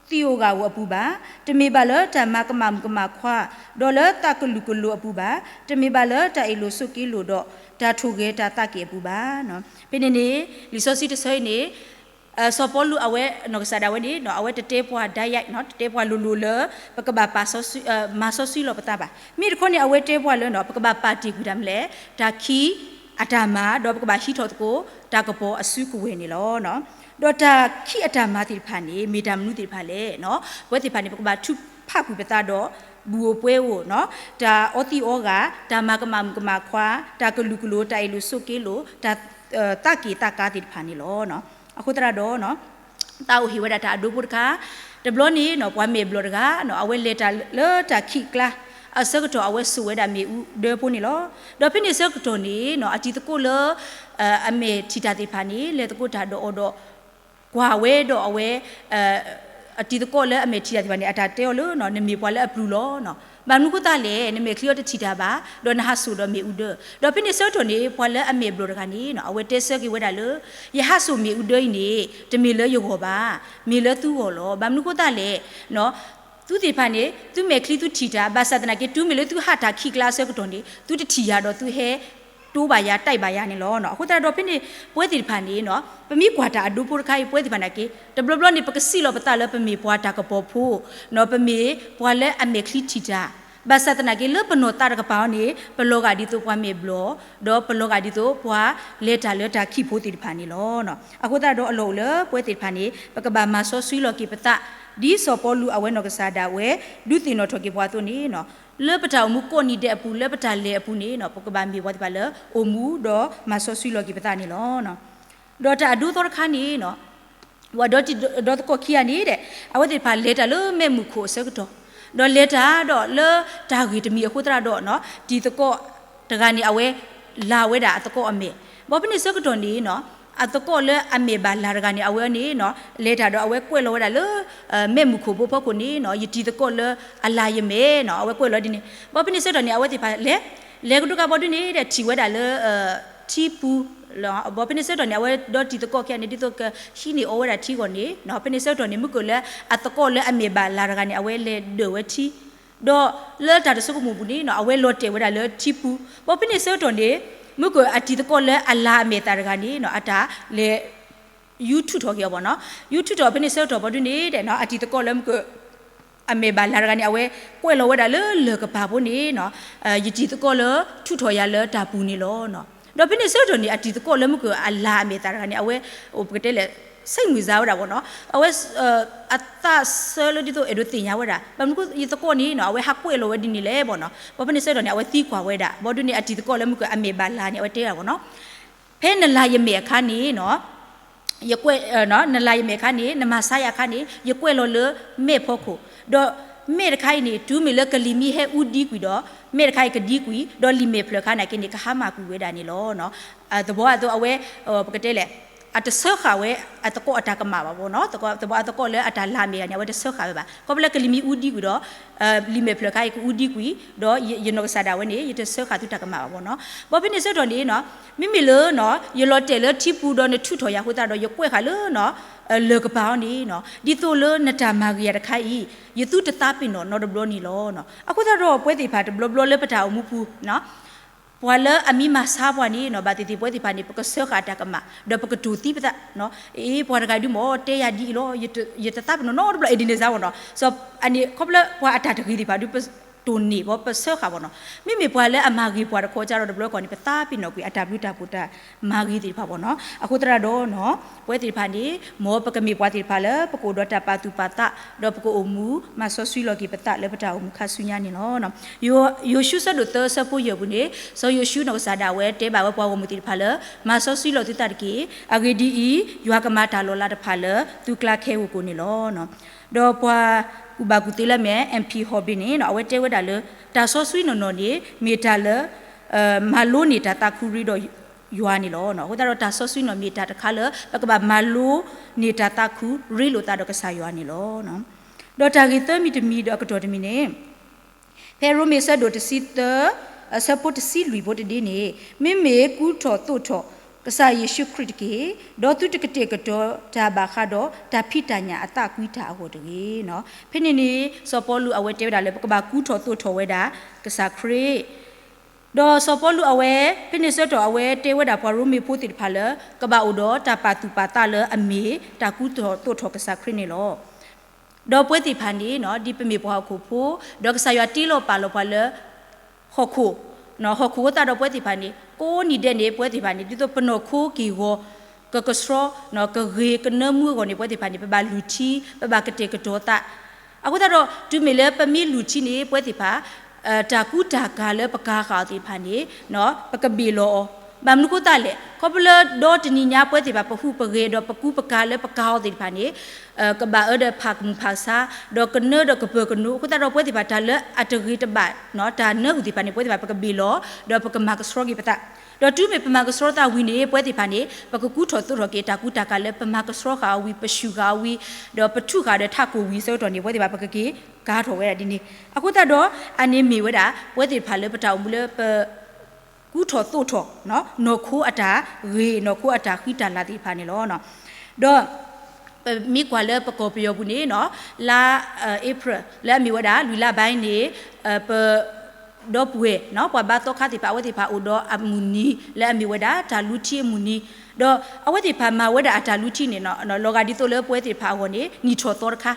ဧိၤဂာ်ဧိၤအပူၤဘၣ်. တမ့ၢ်ဘၣ်လၢတၢ်မၤကမၣ်မုၣ်ကမၣ်ခွါ, ဒီးလၢသးကလုာ်ကလိၤအပူၤဘၣ်. တမ့ၢ်ဘၣ်လၢတၢ်အ့ၣ်လိာ်ဆိးက့လိာ်ဒီး တၢ်ထိၣ်ဂဲၤတၢ်သးက့ၤအပူၤဘၣ်. ဖဲန့ၣ်န့ၣ် လံာ်စီဆှံတဆၢအံၤန့ၣ် စီၤပီလူးအဝဲနီၢ်ကစၢ်ဒၣ်ဝဲန့ၣ် အဝဲတတဲပှၤဒၣ်ယဲ, တတဲပှၤလိၤလိၤလၢ ပကဘၣ်ပာ်စီဆှံ, မၤစီဆှံလီၤပသးဘၣ်. မ့ၢ်တခီန့ၣ် အဝဲတဲပှၤလၢ ပကဘၣ်ပာ်တ့ၢ်ကွံာ်တၢ်မနုၤလဲၣ်, တၢ်ခံးအတၢ်မၤ, ဒီးပကဘၣ်ဟံးထီၣ်သကိး တၢ်ကပီၤအစုကဝဲၤန့ၣ်လီၤ. ဒီးတၢ်ခံးအတၢ်မၤသ့ၣ်တဖၣ်န့ၣ် မ့ၢ်တၢ်မနုၤသ့ၣ်တဖၣ်လဲၣ်. ပဝဲသ့ၣ်တဖၣ်န့ၣ် ပကဘၣ်ထုးဖးကွံာ်ပသးဒီး ဘူၣ်ဧိၤပှဲၤဧိၤ, တၢ်အီသံးအီဂာ်, တၢ်မၤကမၣ်မုၣ်ကမၣ်ခွါ, တၢ်ကလုာ်ကလိၤ, တၢ်အ့ၣ်လိာ်ဆိးက့လိာ်, တၢ်သးက့ၤသးကါသ့ၣ်တဖၣ်န့ၣ်လီၤ. အဃိသတးဒီး သးအိၣ်ဟ့ၣ်ဝဲဒၣ်တၢ်အဒိဖိတခါ, တဘျီန့ၣ် ပှၤမဲာ်ဘျီၣ်တဂၤ အဝဲလဲၤတၢ်လၢတၢ်ခံးကျါ အဆၢကတီၢ်အဝဲစိာ်ဝဲဒၣ်မ့ၣ်အူဒၢဖိန့ၣ်လီၤ. ဒီးဖဲန့ၣ်ဆၢကတီၢ်န့ၣ် အတံၤသကိးလၢ အမဲာ်ထံၣ်တၢ်သ့ၣ်တဖၣ်န့ၣ် လဲၤသကိးတၢ်ဒီးအီၤဒီး ကွၢ်ဝဲဒီးအဝဲ အတံၤသကိးလၢအမဲာ်ထံၣ်တၢ်သ့ၣ်တဖၣ်န့ၣ် အတၢ်တဲအီၤလၢ နမ့ၢ်ပှၤလၢအပျုၢ်လီၤ. ဘၣ်မနုၤဃိသတးလဲၣ်, နမဲာ်ချံအီၤတထံၣ်တၢ်ဘၣ်, ဒီးနဟးစိာ်ဒီးမ့ၣ်အူဒၢ. ဒီးဖဲန့ၣ်ဆၢကတီၢ်န့ၣ် ပှၤလၢအမဲာ်ဘျီၣ်တဂၤန့ၣ် အဝဲတဲဆၢက့ၤဝဲဒၣ်လၢ ယဟးစိာ်မ့ၣ်အူဒၢအံၤန့ၣ် တမ့ၢ်လၢယဂီၢ်ဘၣ်, မ့ၢ်လၢသုဂီၢ်လီၤ. ဘၣ်မနုၤဃိသတးလဲၣ်, သုသ့ၣ်တဖၣ်န့ၣ် သုမဲာ်ချံသုထံၣ်တၢ်, ဘၣ်ဆၣ်သနာ်က့ တုၤမ့ၢ်လၢသုဟးတၢ်ခံးကျါအဆၢကတီၢ်န့ၣ် သုတထံၣ်ယၤဒီးသုဟဲတိဘၣ်ယၤ တဲဘၣ်ယၤန့ၣ်လီၤ. အဃိသတးဒီးဖဲန့ၣ် ပဝဲသ့ၣ်တဖၣ်န့ၣ် ပမ့ၢ်ကွၢ်တၢ်အဒိဖိတခါအံၤ ပဝဲသ့ၣ်တဖၣ်န့ၣ်က့ တဘျီဘျီန့ၣ် ပကစံးလီၤပသးလၢပမ့ၢ်ပှၤတၢ်ကပီၤဖိ, ပမ့ၢ်ပှၤလၢအမဲာ်ချံထံၣ်တၢ်, ဘၣ်ဆၣ်သနာ်က့ လၢပနီၢ်သးတကပၤအံၤန့ၣ် ပလီၤဂာ်ဒ်သိးပှၤမဲာ်ဘျီၣ်, ဒီးပလီၤဂာ်ဒ်သိးပှၤလဲၤတၢ်လၢတၢ်ခံးဖိသ့ၣ်တဖၣ်န့ၣ်လီၤ. အဃိသတးဒီးအလီၢ်အိၣ်လၢပဝဲသ့ၣ်တဖၣ်န့ၣ် ပကဘၣ်မၤစီဆှံလီၤက့ၤပသး ဒ်စီၤပီလူးအဝဲနီၢ်ကစၢ်ဒၣ်ဝဲ ဒုးသ့ၣ်နီၣ်ထီၣ်က့ၤပှၤအသိးန့ၣ် လၢပတၢ်အိၣ်မူကိးနံၤဒဲးအပူၤ လၢပတၢ်လဲၤအပူၤန့ၣ် ပကဘၣ်မ့ၢ်ပှၤသ့ၣ်တဖၣ်လၢအိၣ်မူဒီးမၤစီဆှံလီၤက့ၤပသးန့ၣ်လီၤ. ဒီးတၢ်အဒိသီတခါန့ၣ် ပှၤဒီတံၤဒီသကိးခံဂၤန့ၣ်ဒီး အဝဲသ့ၣ်တဖၣ်လဲၤတၢ်လၢမဲးမုၢ်ခိၣ်အဆၢကတီၢ်, ဒီးလဲၤတၢ်ဒီးလၢတၢ်ဂ့ၢ်တမံၤအဃိသတးဒီး တံၤသကိးတဂၤန့ၣ် အဝဲလၤဝဲဒၣ်အသကိးအမဲာ်, ဘၣ်ဖဲန့ၣ်ဆၢကတီၢ်န့ၣ် အသကိးလၢအမဲာ်ဘၣ်လၤတဂၤန့ၣ် အဝဲန့ၣ် လဲၤတၢ်ဒီးအဝဲကွဲးလီၤဝဲဒၣ်လၢ မဲးမုၢ်ခိၣ်ဘိဖီခိၣ်န့ၣ် ယတံၤသကိးလၢအလၤယမဲာ်န့ၣ် အဝဲကွဲးလီၤဒ်န့ၣ်, ဘၣ်ဖဲန့ၣ်ဆၢကတီၢ်န့ၣ် အဝဲသ့ၣ်တဖၣ်လဲၤ လဲၤကဒိကါဘီဒုန့ၣ်ဒီး ထံၣ်ဝဲဒၣ်လၢ ထံပူၤ, ဘၣ်ဖဲန့ၣ်ဆၢကတီၢ်န့ၣ် အဝဲဒီတံၤသကိးခံဂၤန့ၣ် ဒ်သိးကဟံးန့ၢ်အီဝဲဒၣ်ထံအဂီၢ်န့ၣ် ဖဲန့ၣ်ဆၢကတီၢ်န့ၣ် မုၢ်ကၢၢ်လၢအသကိးလၢအမဲာ်ဘၣ်လၤတဂၤန့ၣ် အဝဲလဲၤဒၢၣ်ဝဲထံ ဒီးလၢတၢ်တဆိကမိၣ်ပူၤန့ၣ် အဝဲလီၤတဲာ်ဝဲဒၣ်လၢထံပူၤ, ဘၣ်ဖဲန့ၣ်ဆၢကတီၢ်န့ၣ် မုၢ်ကၢၢ်အတံၤသကိးလၢအလၤအမဲာ်သၣ်တဂၤန့ၣ် အတၢ်လဲၤ ယူၤထူးထီၣ်က့ၤအီၤဘၣ်န့ၣ်, ယူၤထူးထီၣ်ဖဲန့ၣ်ဆၢကတီၢ်ဘီဒုန့ၣ်ဒီး အတံၤသကိးလၢမုၢ်ကၢၢ် အမဲာ်ဘၣ်လၤတဂၤန့ၣ် အဝဲကွဲးလီၤဝဲဒၣ်လၢလၢၢ်ကပၤဖိန့ၣ် ယတံၤသကိးလၢထူးထီၣ်ယၤလၢတၢ်ပူၤန့ၣ်လီၤ. ဒီးဖဲန့ၣ်ဆၢကတီၢ်န့ၣ် အတံၤသကိးလၢမုၢ်ကၢၢ်အလၤအမဲာ်သၣ်တဂၤန့ၣ် အဝဲ ပကတဲလဲၣ် ဆိတ်မုၣ်စါဝဲဒၣ်ဘၣ်န့ၣ်, အဝဲ အသးဆၢလၢဒ်သိးအဲၣ်ဒိးသ့ၣ်ညါဝဲဒၣ် ဘၣ်မနုၤဃိယသကိးန့ၣ် အဝဲဟးကွဲးလီၤဝဲဒ်န့ၣ်လဲၣ်ဘၣ်န့ၣ်, ဘၣ်ဖဲန့ၣ်ဆၢကတီၢ်န့ၣ် အဝဲသံကွၢ်ဝဲဒၣ် ဘီဒုန့ၣ် အတံၤသကိးလၢမုၢ်ကၢၢ်အမဲာ်ဘၣ်လၤန့ၣ် အဝဲတဲဒၣ်ဘၣ်န့ၣ် ဖဲနလၤယမဲာ်အခါန့ၣ် ယကွဲး နလၤယမဲာ်အခါန့ၣ် နမၤဆါယၤအခါန့ၣ် ယကွဲးလီၤလၢမဲးဖီခိၣ်, ဒီးမဲးတခါအံၤန့ၣ် တုၤမ့ၢ်လၢကလံၤမံဟဲအူဒံကွံာ်ဒီး မဲးတခါအံၤကဒံကွံာ် ဒီးလံာ်မဲာ်ဖျၢၣ်အခါန့ၣ်က့န့ၣ် ကဟါမၢ်ကွံာ်ဝဲဒၣ်န့ၣ်လီၤ. သဘီအသိးအဝဲ ပကတဲလဲၣ် အတဆၢဃာ်ဝဲအသကိးအတၢ်ကမၣ်ဘၣ်ဘၣ်န့ၣ်, သဘီအသကိးလၢအတၢ်လၤအမဲာ်ဂၤန့ၣ် အဝဲတဆၢဃာ်ဝဲဘၣ်. ခီဖျိလၢကလံၤမံအူဒံကွံာ်ဒီး လံာ်မဲာ်ဖျၢၣ်အခါအံၤကအူဒံကွံာ် ဒီးယနီၢ်ကစၢ်ဒၣ်ဝဲန့ၣ် ယတဆၢဃာ်သုတၢ်ကမၣ်ဘၣ်ဘၣ်န့ၣ်, ဘၣ်ဖဲန့ၣ်ဆၢကတီၢ်န့ၣ် မ့မ့ၢ်လၢ ယလီၤတဲာ်လၢထံပူၤဒီးနထူးထီၣ်ယၤအဃိသတးဒီး ယကွဲးဃာ်လၢ လၢၢ်ကပၤအီၤန့ၣ် ဒ်သိးလၢနတၢ်မၤဂ့ၤယၤတခါအံၤ ယသုတသးပ့ၤနီၣ်နီတဘျီန့ၣ်လီၤ. အဃိသတးဒီးပဝဲသ့ၣ်တဖၣ်တဘျီဘျီလၢပတၢ်အိၣ်မူပူၤ ပှၤလၢအမံမၤဆါပှၤန့ၣ် ဘၣ်သ့ၣ်သ့ၣ်ပဝဲသ့ၣ်တဖၣ်န့ၣ် ပကဆၢဃာ်တၢ်ကမၣ် ဒီးပကတိၢ်သံပသး, အ့ ပှၤတဂၤဒုးမ့ၢ်တဲယၤဒ်အံၤလီၤ, ယတသးပ့ၤနီၣ်နီတဘျီ အဲၣ်ဒိးန့ၢ်စါဘၣ်န့ၣ်, အန့ၣ်ခီဖျိပှၤအတၢ်တဂ့ၤသ့ၣ်တဖၣ်ဒုး ပတိၢ်န့ၢ်ဘၣ် ပဆၢဃာ်ဘၣ်န့ၣ်, မ့မ့ၢ်ပှၤလၢအမၤဂ့ၤပှၤတခီကဒီးတဘျီကီၢ်န့ၣ် ပသးပ့ၤနီၣ်ကွံာ်အတၢ်ဘျုးတၢ်ဖှိၣ်တၢ်မၤဂ့ၤသ့ၣ်တဖၣ်ဘၣ်န့ၣ်, အဃိသတးဒီး ပဝဲသ့ၣ်တဖၣ်န့ၣ် မ်ပကမ့ၢ်ပှၤသ့ၣ်တဖၣ်လၢ ပကအိၣ်ဒီးတၢ်ပာ်သူၣ်ပာ်သး ဒီးပကအိၣ်မူမၤစီဆှံလီၤက့ၤပသးလၢပတၢ်အိၣ်မူခါဆူညါန့ၣ်လီၤ. ယိၤၡူအဆၢဒိၣ်သၢအဆၢဖိယဲၢ်ပူၤန့ၣ် စီၤယိၤၡူနီၢ်ကစၢ်ဒၣ်ဝဲတဲဘၣ်ဝဲပှၤဂီၢ်မုၢ်သ့ၣ်တဖၣ်လၢ မၤစီဆှံလီၤသုသးတက့ၢ်. အဂ့ၢ်ဒ်အံၤ, ယွၤကမၤတၢ်လီၤလးတဖၣ်လၢသုကျါခဲအံၤအကိာ်န့ၣ်လီၤ. ဒီးပှၤကူၣ်ဘၣ်ကူၣ်သ့လၢအမ့ၢ် M P Hobby န့ၣ် အဝဲတဲဝဲဒၣ်လၢ တၢ်စီဆှံနီၢ်နီၢ်န့ၣ် မ့ၢ်တၢ်လၢ မၤလိန့ၢ်တၢ်သးခုရံဒီး ယွၤန့ၣ်လီၤ. အဃိသတးဒီးတၢ်စီဆှံန့ၣ်မ့ၢ်တၢ်တခါလၢ ပကဘၣ်မၤလိန့ၢ်တၢ်သးခု ရ့လိာ်သးဒီးကစၢ်ယွၤန့ၣ်လီၤ. ဒီးတၢ်ဂ့ၢ်သၢမံၤတမံၤဒီးအကတီၢ်တမံၤန့ၣ် ဖဲရိမ့ၤဆၢဒိၣ်တဆံသၢ အဆၢဖိတဆံလွံၢ်ဖိတဒ့န့ၣ်, မ့မ့ၢ်ကူထီၣ်သိးထီၣ်ကစၢ်ယ့ၣ်ၡူးခရံာ်တက့ၢ်, ဒီးသုတကတဲာ်ကတီၤတၢ်ဘၣ်ဃးဒီးတၢ်ဖံးတၢ်ညၣ်အသးကွံတၢ်အဂီၢ်တဂ့ၤ. ဖဲန့ၣ်န့ၣ် စီၤပီလူးအဝဲတဲဝဲဒၣ်လၢပကဘၣ်ကူထီၣ်သိးထီၣ်ဝဲဒၣ်ကစၢ်ခရံာ် ဒီးစီၤပီလူးအဝဲ ဖဲန့ၣ်ဆၢကတီၢ်အဝဲတဲဝဲဒၣ်ပှၤရိမ့ၤဖိသ့ၣ်တဖၣ်လၢ ကဘၣ်အိၣ်ဒီးတၢ်ပာ်သူၣ်ပာ်သးလၢအမ့ၢ်တၢ်ကူထီၣ်သိးထီၣ်ကစၢ်ခရံာ်န့ၣ်လီၤ. ဒီးပဝဲသ့ၣ်တဖၣ်န့ၣ် ဒ်ပမ့ၢ်ပှၤဟီၣ်ခိၣ်ဖိ ဒီးကစၢ်ယွၤတ့လီၤပာ်လီၤပှၤလၢ ဟီၣ်ခိၣ်, ဟီၣ်ခိၣ်အဃိသတးဒီးပဝဲသ့ၣ်တဖၣ်န့ၣ် ကိးနံၤဒဲးန့ၣ် ပဝဲသ့ၣ်တဖၣ်န့ၣ် ဒ်သိးပနီၢ်ခိက့ၢ်ဂီၤ ကကဆှီ ကဂ့ၤကနၢမူအဂီၢ်န့ၣ် ပဝဲသ့ၣ်တဖၣ်န့ၣ် ပဘၣ်လုၢ်ထံ ပဘၣ်ကတဲာ်ကတီၤသး အဃိသတးဒီး တုၤမ့ၢ်လၢပမ့ၢ်လုၢ်ထံန့ၣ် ပဝဲသ့ၣ်တဖၣ် တၢ်ကူတၢ်ကၤလၢပကၤဃာ်အီၤသ့ၣ်တဖၣ်န့ၣ် ပကဘ့ၣ်လီၤအီၤ, ဘၣ်မနုၤအဃိသတးလဲၣ် ခီဖျိလၢဒီတနံၤညါပဝဲသ့ၣ်တဖၣ် ပဟူးပဂဲၤဒီးပကူပကၤလၢပကၤအီၤသ့ၣ်တဖၣ်န့ၣ် ကဘၣ်အၢဒီးဖးကမူၣ်ဖးဆါ ဒီးကနၢဒီးကပၢၤကနိ အဃိသတးဒီးပဝဲသ့ၣ်တဖၣ် တၢ်လၢအတဂ့ၤတဘၣ် တၢ်နၢအုၣ်သ့ၣ်တဖၣ်န့ၣ် ပဝဲသ့ၣ်တဖၣ် ပကဘ့ၣ်လီၤ ဒီးပကမၤကဆှီက့ၤပသး ဒီးတုၤမ့ၢ်ပမၤကဆှီသးဝံၤန့ၣ် ပဝဲသ့ၣ်တဖၣ်န့ၣ် ပကကူထီၣ်သိးထီၣ်က့ၤ တၢ်ကူတၢ်ကၤလၢပမၤကဆှီဃာ်အီၤဝံၤ ပဆူၣ်ဃာ်အီၤဝံၤ ဒီးပထူးဃာ်ဒီးထးခိၣ်ဝံၤအဆၢကတီၢ်န့ၣ် ပဝဲသ့ၣ်တဖၣ် ပကက့ၤကၤထီၣ်ဝဲဒၣ်ဒ်န့ၣ် အဃိသတးဒီး အန့ၣ်မ့ၢ်ဝဲဒၣ် ပဝဲသ့ၣ်တဖၣ်လၢပတၢ်အိၣ်မူလၢပ ကူထီၣ်သိးထီၣ် နီၢ်ခိအတၢ်ဂ့ၤ နီၢ်ခိအတၢ်ဃံတၢ်လၤသ့ၣ်တဖၣ်န့ၣ်လီၤ. ဒီး ပမ့ၢ်ကွၢ်လၢပကီၢ်ပယီၤပူၤန့ၣ် လါ April လၢအမ့ၢ်ဝဲဒၣ် လွံၢ်လါဘၣ်န့ၣ် ပ ဒီပုၢ်ဝဲၢ် ပှၤဘါသီခါသ့ၣ်တဖၣ် အဝဲသ့ၣ်တဖၣ်အိၣ်ဒီးအမုၢ်နံၤ လၢအမ့ၢ်ဝဲဒၣ်တၢ်လူထံအမုၢ်နံၤ ဒီးအဝဲသ့ၣ်တဖၣ်မၤဝဲဒၣ်အတၢ်လူထံန့ၣ် လီၤဂာ်ဒ်သိးလၢပဝဲသ့ၣ်တဖၣ်အဂီၢ်န့ၣ် နံၣ်ထီၣ်သီတခါ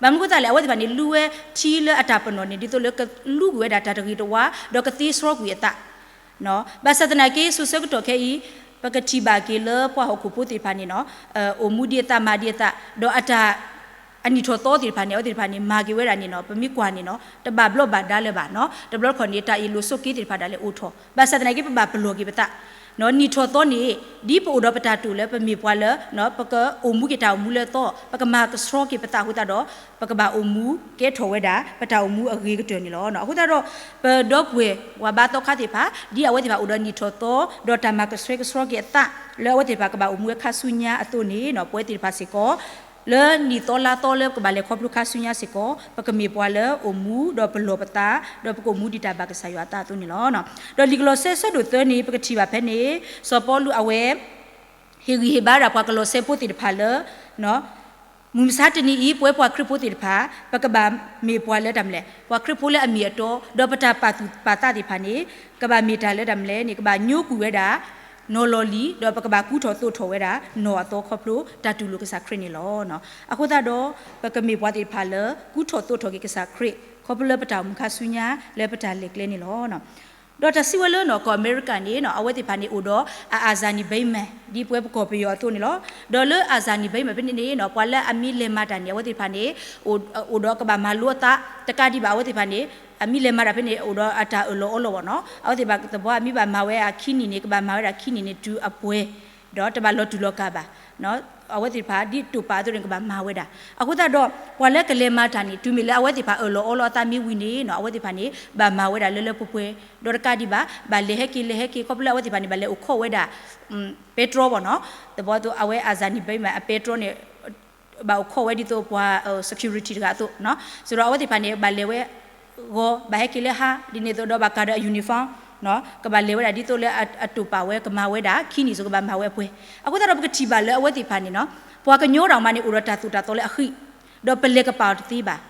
ဘၣ်မနုၤအဃိသတးလဲၣ် အဝဲသ့ၣ်တဖၣ်န့ၣ် လူဝဲထံလၢအတၢ်ပနီၣ်န့ၣ် ဒ်သိးလၢကလူကွံာ်ဝဲဒၣ်တၢ်တဂ့ၤတဝါ ဒီးကသ့ဆှီကွံာ်အသး ဘၣ်ဆၣ်သနာ်က့ စိၤဆၢကတီၢ်ခဲအံၤ ပကထံၣ်ဘၣ်က့ၤလၢပှၤဟီၣ်ခိၣ်ဖိသ့ၣ်တဖၣ်န့ၣ် အိၣ်မူဒ်အသးမၤဒ်အသး ဒီးအတၢ် အနံၣ်ထီၣ်သီသ့ၣ်တဖၣ်န့ၣ် အဝဲသ့ၣ်တဖၣ်န့ၣ် မၤက့ၤဝဲဒၣ်န့ၣ် ပမ့ၢ်ကွၢ်န့ၣ် တဘၣ်ဘျီးဘၣ်ဒါလၢၤဘၣ် တဘျီတခီၣ်န့ၣ် တၢ်အ့ၣ်လိာ်ဆိးက့သ့ၣ်တဖၣ်ဒၣ်လဲာ်အိၣ်ထီၣ် ဘၣ်ဆၣ်သနာ်က့ ပဘၣ်ပလီၢ်က့ၤပသး နံၣ်ထီၣ်သီန့ၣ် ဒ်ပအိၣ်ဒီးပတၢ်တိာ်လၢပမ့ၢ်ပှၤလၢ ပကအိၣ်မူက့ၤတၢ်အိၣ်မူလၢအသီ ပကမၤကဆှီက့ၤပသးအဃိသတးဒီး ပကဘၣ်အိၣ်မူကဲထီၣ်ဝဲဒၣ် ပတၢ်အိၣ်မူအဂ့ၤကတၢၢ်န့ၣ်လီၤ. အဃိသတးဒီး ပဒီပုၢ်ဝဲၢ် ပှၤဘါသီခါသ့ၣ်တဖၣ် ဒ်အဝဲသ့ၣ်တဖၣ်အိၣ်ဒီးနံၣ်ထီၣ်သီ ဒီးတၢ်မၤကဆှဲကဆှီက့ၤအသး လၢအဝဲသ့ၣ်တဖၣ်ကဘၣ်အိၣ်မူဝဲခါဆူညါအသိးန့ၣ် ပဝဲသ့ၣ်တဖၣ်စ့ၢ်ကီး လၢနံၣ်သီလါသီလၢပကဘၣ်လဲၤခီဖျိခါဆူညါစ့ၢ်ကီး ပကမ့ၢ်ပှၤလၢအိၣ်မူဒီးပလီၢ်ပသး ဒီးပကအိၣ်မူဒ်တၢ်ဘၣ်ကစၢ်ယွၤအသးအသိးန့ၣ်လီၤ. ဒီးလံာ်ကလီးစဲဆၢဒိၣ်သၢန့ၣ် ပကထံၣ်ဘၣ်ဖဲန့ၣ် စီၤပီလူးအဝဲ ဟ့ၣ်ဂံၢ်ဟ့ၣ်ဘါဒၣ်ပှၤကလီးစဲဖိသ့ၣ်တဖၣ်လၢ မုၢ်မဆါတနံၤအံၤ ပဝဲပှၤခရံာ်ဖိသ့ၣ်တဖၣ် ပကဘၣ်မ့ၢ်ပှၤလၢတၢ်မနုၤလဲၣ် ပှၤခရံာ်ဖိလၢအမ့ၢ်အတီ ဒီးပတၢ်ပာ်သူၣ်ပာ်သးသ့ၣ်တဖၣ်န့ၣ် ကဘၣ်မ့ၢ်တၢ်လၢတၢ်မနုၤလဲၣ်န့ၣ် ကဘၣ်ညိကွံာ်ဝဲဒၣ် နီၢ်လီၢ်လံၤ ဒီးပကဘၣ်ကူထီၣ်သိးထီၣ်ဝဲဒၣ် နီၢ်အသီခီဖျိတၢ်တူၢ်လိာ်ကစၢ်ခရံာ်န့ၣ်လီၤ. အဃိသတးဒီး ပကမ့ၢ်ပှၤသ့ၣ်တဖၣ်လၢ ကူထီၣ်သိးထီၣ်က့ၤကစၢ်ခရံာ် ခီဖျိလၢပတၢ်အိၣ်မူခါဆူညါ လၢပတၢ်လဲၤကျဲန့ၣ်လီၤ. ဒီးတၢ်စံးဝဲလၢနီၢ်ကီၢ်အမဲရကၤန့ၣ် အဝဲသ့ၣ်တဖၣ်န့ၣ်အိၣ်ဒီး အ အၤစၤနံၤဘံမၢၣ် ဒ်ပဝဲပကီၢ်ပယီၤအသိးန့ၣ်လီၤ. ဒီးလၢအ အၤစၤနံၤဘံမၢၣ် ဖဲန့ၣ်န့ၣ် ပှၤလၢအမ့ၢ်လဲၤမၤတၢ်န့ၣ် အဝဲသ့ၣ်တဖၣ်န့ၣ် အိၣ်ဒီးကဘၣ်မၤလိအသး တကးဒံးဘၣ် အဝဲသ့ၣ်တဖၣ်န့ၣ် အမ့ၢ်လဲၤမၤတၢ်ဖဲန့ၣ် အိၣ်ဒီးအတၢ်အၢၣ်လီၤအီလီၤဘၣ်နီၤ အဝဲသ့ၣ်တဖၣ်သဘီ အမ့ၢ်ဘၣ်မၤဝဲအခံနံၣ်န့ၣ် ကဘၣ်မၤဝဲဒၣ်ခံနံၣ်န့ၣ် တုၤအပှဲၤ ဒီးတဘၣ်လီၤတူၢ်လီၤကာ်ဘၣ် အဝဲသ့ၣ်တဖၣ် ဒ်တိာ်ပာ်အသိးန့ၣ် ကဘၣ်မၤဝဲဒၣ် အဃိသတးဒီး ပှၤလၢကလဲၤမၤတၢ်န့ၣ် တုၤမ့ၢ်လၢအဝဲသ့ၣ်တဖၣ်အၢၣ်လီၤအီလီၤအသးမ့ၢ်ဝံၤန့ၣ်နီၤ အဝဲသ့ၣ်တဖၣ်န့ၣ် ဘၣ်မၤဝဲဒၣ်လၢလၢပှဲၤပှဲၤ ဒီးတကးဒံးဘၣ် ဘၣ်လဲၤဟဲက့ၤလဲၤဟဲက့ၤ ခီဖျိလၢအဝဲသ့ၣ်တဖၣ်န့ၣ် ဘၣ်လဲၤအိၣ်ခိးဝဲဒၣ် ပဲတြီဘၣ်နီၤ သဘီအဝဲအၤစၤနံၤဘံမၢၣ်အပဲတြီန့ၣ် ဘၣ်အိၣ်ခိးဝဲဒ်သိးပှၤ security တဂၤအသိးနီၤ ဆိုတော့ အဝဲသ့ၣ်တဖၣ်န့ၣ် ဘၣ်လဲၤဝဲ ဂီၤ ဘၣ်ဟဲက့ၤလၢဟါ ဒ်န့ၣ်အသိးဒီးဘၣ်ကၤဒီးအ uniform နီၤ ကဘၣ်လဲၤဝဲဒၣ်ဒ်သိးလၢအတိာ်ပာ်ဝဲ ကမၤဝဲဒၣ် ခံနံၣ်စိၤကဘၣ်မၤဝဲအပှဲၤ အဃိသတးဒီးပကထံၣ်ဘၣ်လၢအဝဲသ့ၣ်တဖၣ်န့ၣ်နီၤ ပှၤကညီတၢ်မၤန့ၣ် အိၣ်ဒီးတၢ်သိၣ်တၢ်သီလၢအဃံ ဒီးပလဲၤကပာ်အီၤတသ့ဘၣ်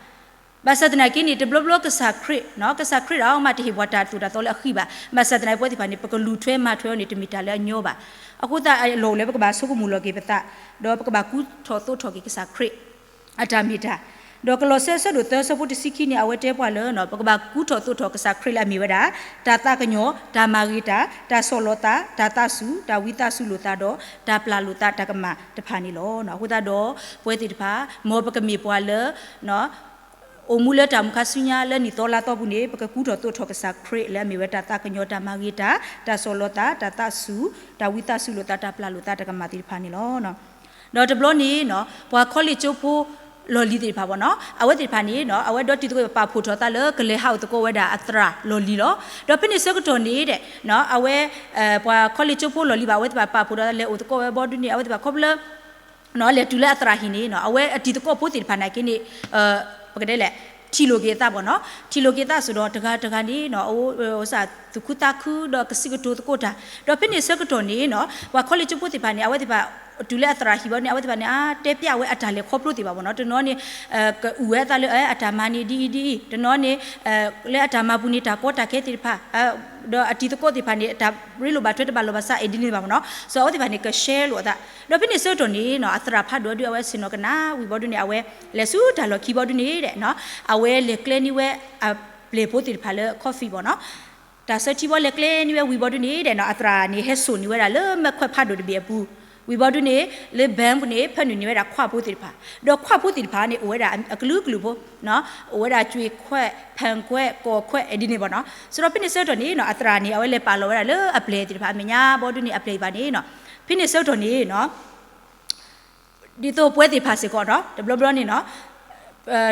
ဘၣ်ဆၣ်သနာ်က့န့ၣ် တဘျီဘျီကစၢ်ခရံာ်နီၤ ကစၢ်ခရံာ်တၢ်အီၣ်မးတဟ့ၣ်ပှၤတၢ်သိၣ်တၢ်သီလၢအဃံဘၣ် ဘၣ်ဆၣ်သနာ်က့ပဝဲသ့ၣ်တဖၣ်န့ၣ် ပကလူၤထွဲမၤထွဲအီၤန့ၣ် တမ့ၢ်တၢ်လၢအညီဘၣ် အဃိသတးအလီၢ်အိၣ်လၢပကဘၣ်ဆိကမိၣ်လီၤက့ၤပသး ဒီးပကဘၣ်ကူထီၣ်သိးထီၣ်က့ၤကစၢ်ခရံာ် အတၢ်မ့ၢ်တၢ် ဒီးကလီးစဲဆၢဒိၣ်သၢဆၢဖိတဆံခံန့ၣ် အဝဲတဲပှၤလၢ ပကဘၣ်ကူထီၣ်သိးထီၣ်ကစၢ်ခရံာ်လၢအမ့ၢ်ဝဲဒၣ် တၢ်သးကညီၤ တၢ်မၤဂ့ၤတၢ် တၢ်ဆီၣ်လီၤသး တၢ်သးစူၤ တၢ်ဝံသးစူၤလိာ်သးဒီး တၢ်ပျၢ်လိာ်သးတၢ်ကမၣ်တဖၣ်န့ၣ်လီၤ. အဃိသတးဒီး ပဝဲသ့ၣ်တဖၣ် မ်ပကမ့ၢ်ပှၤလၢ အိၣ်မူလၢတၢ်အိၣ်မူခါဆူညါလၢနံၣ်သီလါသီပူၤန့ၣ် ပကကူထီၣ်သိးထီၣ်ကစၢ်ခရံာ်လၢအမ့ၢ်ဝဲတၢ်သးကညီၤ တၢ်မၤဂ့ၤတၢ် တၢ်ဆီၣ်လီၤသး တၢ်သးစူၤ တၢ်ဝံသးစူၤလိာ်သး တၢ်ပျၢ်လိာ်သးတၢ်ကမၣ်သ့ၣ်တဖၣ်န့ၣ်လီၤ. ဒီးတဘျီန့ၣ် ပှၤခီလ့ၣ်ကၠိဖိ လီၢ်လံၤသ့ၣ်တဖၣ်ဘၣ်နီၤ, အဝဲသ့ၣ်တဖၣ်န့ၣ်နီၤ အဝဲဒီတံၤသကိးပာ်ဖှိၣ်ထီၣ်သးလၢကလဲၤဟးအိၣ်သကိးဝဲဒၣ်အသရၣ်လီၢ်လံၤလီၤ. ဒီးဖဲန့ၣ်ဆၢကတီၢ်န့ၣ်ဒီး အဝဲ ပှၤခီလ့ၣ်ကၠိဖိလီၢ်လံၤဘၣ် အဝဲသ့ၣ်တဖၣ်ပာ်ဖှိၣ်ဒီးလဲၤအိၣ်သကိးဝဲဘီဒုန့ၣ် အဝဲသ့ၣ်တဖၣ်ခီဖျိ လဲၤတုၤလၢအသရၣ်ဟံၣ်န့ၣ်နီၤ အဝဲအတံၤသကိးဖိသ့ၣ်တဖၣ်နာ်က့န့ၣ် ပကတဲလဲၣ် ထံၣ်လိာ်က့ၤအသးဘၣ်နီၤ, ထံၣ်လိာ်က့ၤအသးစ့ၢ်ဒီး တဂၤတဂၤန့ၣ်နီၤ အဝဲ သူၣ်ခုသးခုဒီးကစံးကတိၤသကိးတၢ်, ဒီးဖဲန့ၣ်ဆၢကတီၢ်န့ၣ်နီၤ ပှၤခီလ့ၣ်ကၠိဖိသ့ၣ်တဖၣ်န့ၣ် အဝဲသ့ၣ်တဖၣ် တုၤလၢအသရၣ်ဟံၣ်ဘီန့ၣ် အဝဲသ့ၣ်တဖၣ်န့ၣ် အါတဲပျးဝဲအတၢ်လဲၤခီဖျိသ့ၣ်တဖၣ်ဘၣ်နီၤ, တနီၤန့ၣ် ကအုၣ်ဝဲအသးလၢအတၢ်မၤန့ၣ်ဒ်အံၤဒ်အံၤ, တနီၤန့ၣ် လၢအတၢ်မၤပူၤန့ၣ် တၢ်ကီတၢ်ခဲသ့ၣ်တဖၣ် ဒီးအတံၤသကိးသ့ၣ်တဖၣ်န့ၣ် တၢ်ရ့လိာ်ဘၣ်ထွဲတဘၣ်လိာ်ဘၣ်ဆၣ်အဲၣ်ဒ်န့ၣ်ဘၣ်မနီၤ, စီၤအဝဲသ့ၣ်တဖၣ်န့ၣ် ကshareလိာ်အသး, ဒီးဖဲန့ၣ်ဆၢကတီၢ်န့ၣ်နီၤ အသရၣ်ဖးဒိၣ်ဒုး အဝဲဆ့ၣ်နီၤကနၣ်ဝံၤဘီဒုန့ၣ် အဝဲလဲၤဆူတၢ်လီၢ်ခံဘီဒုန့ၣ်ဒီး အဝဲလဲၤကျဲန့ၢ်ဝဲအပျဲၢ်ဖိသ့ၣ်တဖၣ်လၢcoffeeဘၣ်နီၤ, တၢ်ဆၢထံဘီလဲၤကျဲန့ၢ်ဝဲဝံၤဘီဒုန့ၣ်ဒီးနီၤ အသရၣ်န့ၣ် ဟဲစိာ်န့ၢ်ဝဲဒၣ်လၢမဲာ်ခွဲးဖးဒိၣ်တဘ့ၣ်အပူၤ, ဝံၤဘီဒုန့ၣ် လၢဘဲပူၤန့ၣ် ဖၢနုာ်န့ၢ်ဝဲဒၣ်ခွးဖိသ့ၣ်တဖၣ်, ဒီးခွးဖိသ့ၣ်တဖၣ်န့ၣ် အိၣ်ဝဲဒၣ်အကလုာ်ကလုာ်ဖိ အိၣ်ဝဲဒၣ်ကွံခွဲး ဖဲခွဲး ကီၢ်ခွဲး အဲၣ်ဒ်န့ၣ်ဘၣ်နီၤ, စးထီၣ်ဖဲန့ၣ်ဆၢကတီၢ်န့ၣ်နီၤ အသရၣ်န့ၣ် အဝဲလဲၤပာ်လီၤဝဲဒၣ်လၢအပျဲၢ်သ့ၣ်တဖၣ် အမဲာ်ညါဘီဒုန့ၣ် အပျဲၢ်ဘၣ်န့ၣ်နီၤ, ဖဲန့ၣ်ဆၢကတီၢ်န့ၣ်နီၤ ဒ်သိးပှၤသ့ၣ်တဖၣ်စ့ၢ်ကီးနီၤ တဘျီဘျီန့ၣ်နီၤ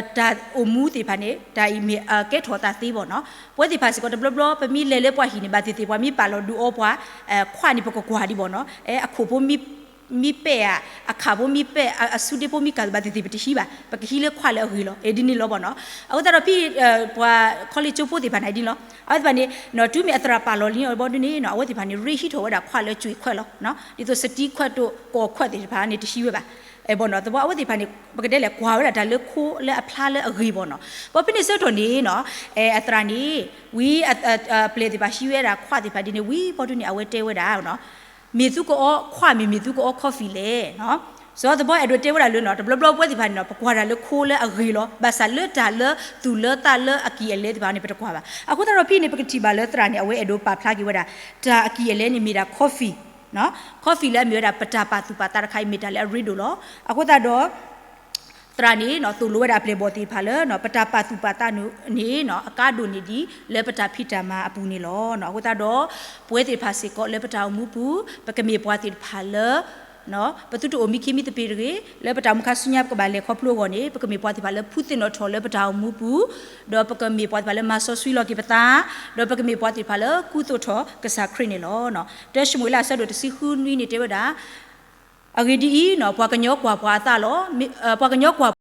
တၢ်အိၣ်မူသ့ၣ်တဖၣ်န့ၣ် တၢ်အံၤမ့ၢ်အကဲထီၣ်သးသ့ဘၣ်နီၤ, ပှၤသ့ၣ်တဖၣ်စ့ၢ်ကီးတဘျီဘျီ ပမ့ၢ်လဲၤလၢပှၤဟံၣ်န့ၣ် ဘၣ်သ့ၣ်သ့ၣ် ပှၤမ့ၢ်ပာ်လီၤဒုးအီပှၤ ခွးန့ၣ် ပကကွၢ်ဒံးဘၣ်နီၤ, အခိၣ်ဖိမ့ၢ်ပဲၢ်ဧါ, အခးဖိမ့ၢ်ပဲၢ် အစုဒ့ဖိမ့ၢ်ကၢ် ဘၣ်သ့ၣ်သ့ၣ်ပတဟံးဘၣ်, ပကဟံးလၢခွးလၢအဂ့ၤလီၤ အဲၣ်ဒ်န့ၣ်လီၤဘၣ်နီၤ, အဃိသတးဒီးဖဲ ပှၤခီလ့ၣ်ကၠိဖိသ့ၣ်တဖၣ်န့ၣ်ဒ်န့ၣ်လီၤ, အဝဲသ့ၣ်တဖၣ်န့ၣ် တုၤမ့ၢ်အသရၣ်ပာ်လီၤလံအီၤဘီဒုန့ၣ်နီၤ အဝဲသ့ၣ်တဖၣ်န့ၣ် ရ့ဟံးထီၣ်ဝဲဒၣ်ခွးလၢကွံခွဲးလီၤ, ဒ်သိးစတံခွဲးတိာ် ကီၢ်ခွဲးသ့ၣ်တဖၣ်န့ၣ် တဟံးဝဲဘၣ်, ဘၣ်နီၤ သပှၢ်အဝဲသ့ၣ်တဖၣ်န့ၣ် ပကတဲလဲၣ် ကွၢ်ဝဲဒၣ်တၢ်လၢခိလၢအဖျါလၢအဂ့ၤဘၣ်နီၤ, ပှၤဖဲန့ၣ်ဆၢကတီၢ်န့ၣ်နီၤ အသရၣ်န့ၣ် ဝံၤ အပျဲၢ်သ့ၣ်တဖၣ်ဟံးဝဲဒၣ်ခွးသ့ၣ်တဖၣ်ဒ်န့ၣ် ဝံၤဘီဒုန့ၣ် အဝဲတဲဝဲဒၣ် မ့ၢ်သုကအီခွးမ့ၢ်မ့ၢ်သုကအီcoffeeလဲၣ်နီၤ, စီၤသဘီအဲၣ်ဒိးတဲဝဲဒၣ်လၢနီၤ တဘျီဘျီပဝဲသ့ၣ်တဖၣ်န့ၣ်နီၤ ပကွၢ်တၢ်လၢခိလၢအဂ့ၤလီၤ, ဘၣ်ဆၣ်လၢတၢ်လၢသူၣ်လၢသးလၢအကံၢ်အလဲသ့ၣ်တဖၣ်န့ၣ် ပတကွၢ်ဘၣ်. အဃိသတးဒီးဖဲန့ၣ် ပကထံၣ်ဘၣ်လၢသရၣ်န့ၣ် အဝဲအဲၣ်ဒိးပာ်ဖျါက့ၤဝဲဒၣ် တၢ်အကံၢ်အလဲန့ၣ်မ့ၢ်ဒၣ်coffee, coffeeလၢအမ့ၢ်ဝဲဒၣ်ပတၢ်ပာ်သူၣ်ပာ်သးတခါအံၤ မ့ၢ်တၢ်လၢအရ့ဒိၣ်လီၤ. အဃိသတးဒီး သရၣ်န့ၣ်နီၤ သိၣ်လိဝဲဒၣ်အပျဲၢ်ဘီၣ်သ့ၣ်တဖၣ်လၢ ပတၢ်ပာ်သူၣ်ပာ်သးန့ၣ်နီၤ အကါဒိၣ်န့ၢ်ဒံး လၢပတၢ်ဖံးတၢ်မၤအပူၤန့ၣ်လီၤ. အဃိသတးဒီး ပဝဲသ့ၣ်တဖၣ်စ့ၢ်ကီးလၢပတၢ်အိၣ်မူပူၤ ပကမ့ၢ်ပှၤသ့ၣ်တဖၣ်လၢ ပသုတအိၣ်မံခ့မံသပ့ၤတဂ့ၤ, လၢပတၢ်အိၣ်မူခါဆူညါ ပကဘၣ်လဲၤခီဖျိအဂီၢ်န့ၣ် ပကမ့ၢ်ပှၤသ့ၣ်တဖၣ်လၢဖုသ့ၣ်နီၣ်ထီၣ်လၢပတၢ်အိၣ်မူပူၤ, ဒီးပကမ့ၢ်ပှၤသ့ၣ်တဖၣ်လၢမၤစီဆှံလီၤက့ၤပသး, ဒီးပကမ့ၢ်ပှၤသ့ၣ်တဖၣ်လၢကူသိးထီၣ်ကစၢ်ခရံာ်န့ၣ်လီၤ. တၢၡမူၤအ့လးအဆၢဒိၣ်တဆံဃုနွံန့ၣ်တဲဝဲဒၣ်, အဂ့ၢ်ဒ်အံၤ, ပှၤကညီကွၢ်ပှၤအသးလီၤ. ပှၤကညီကွၢ်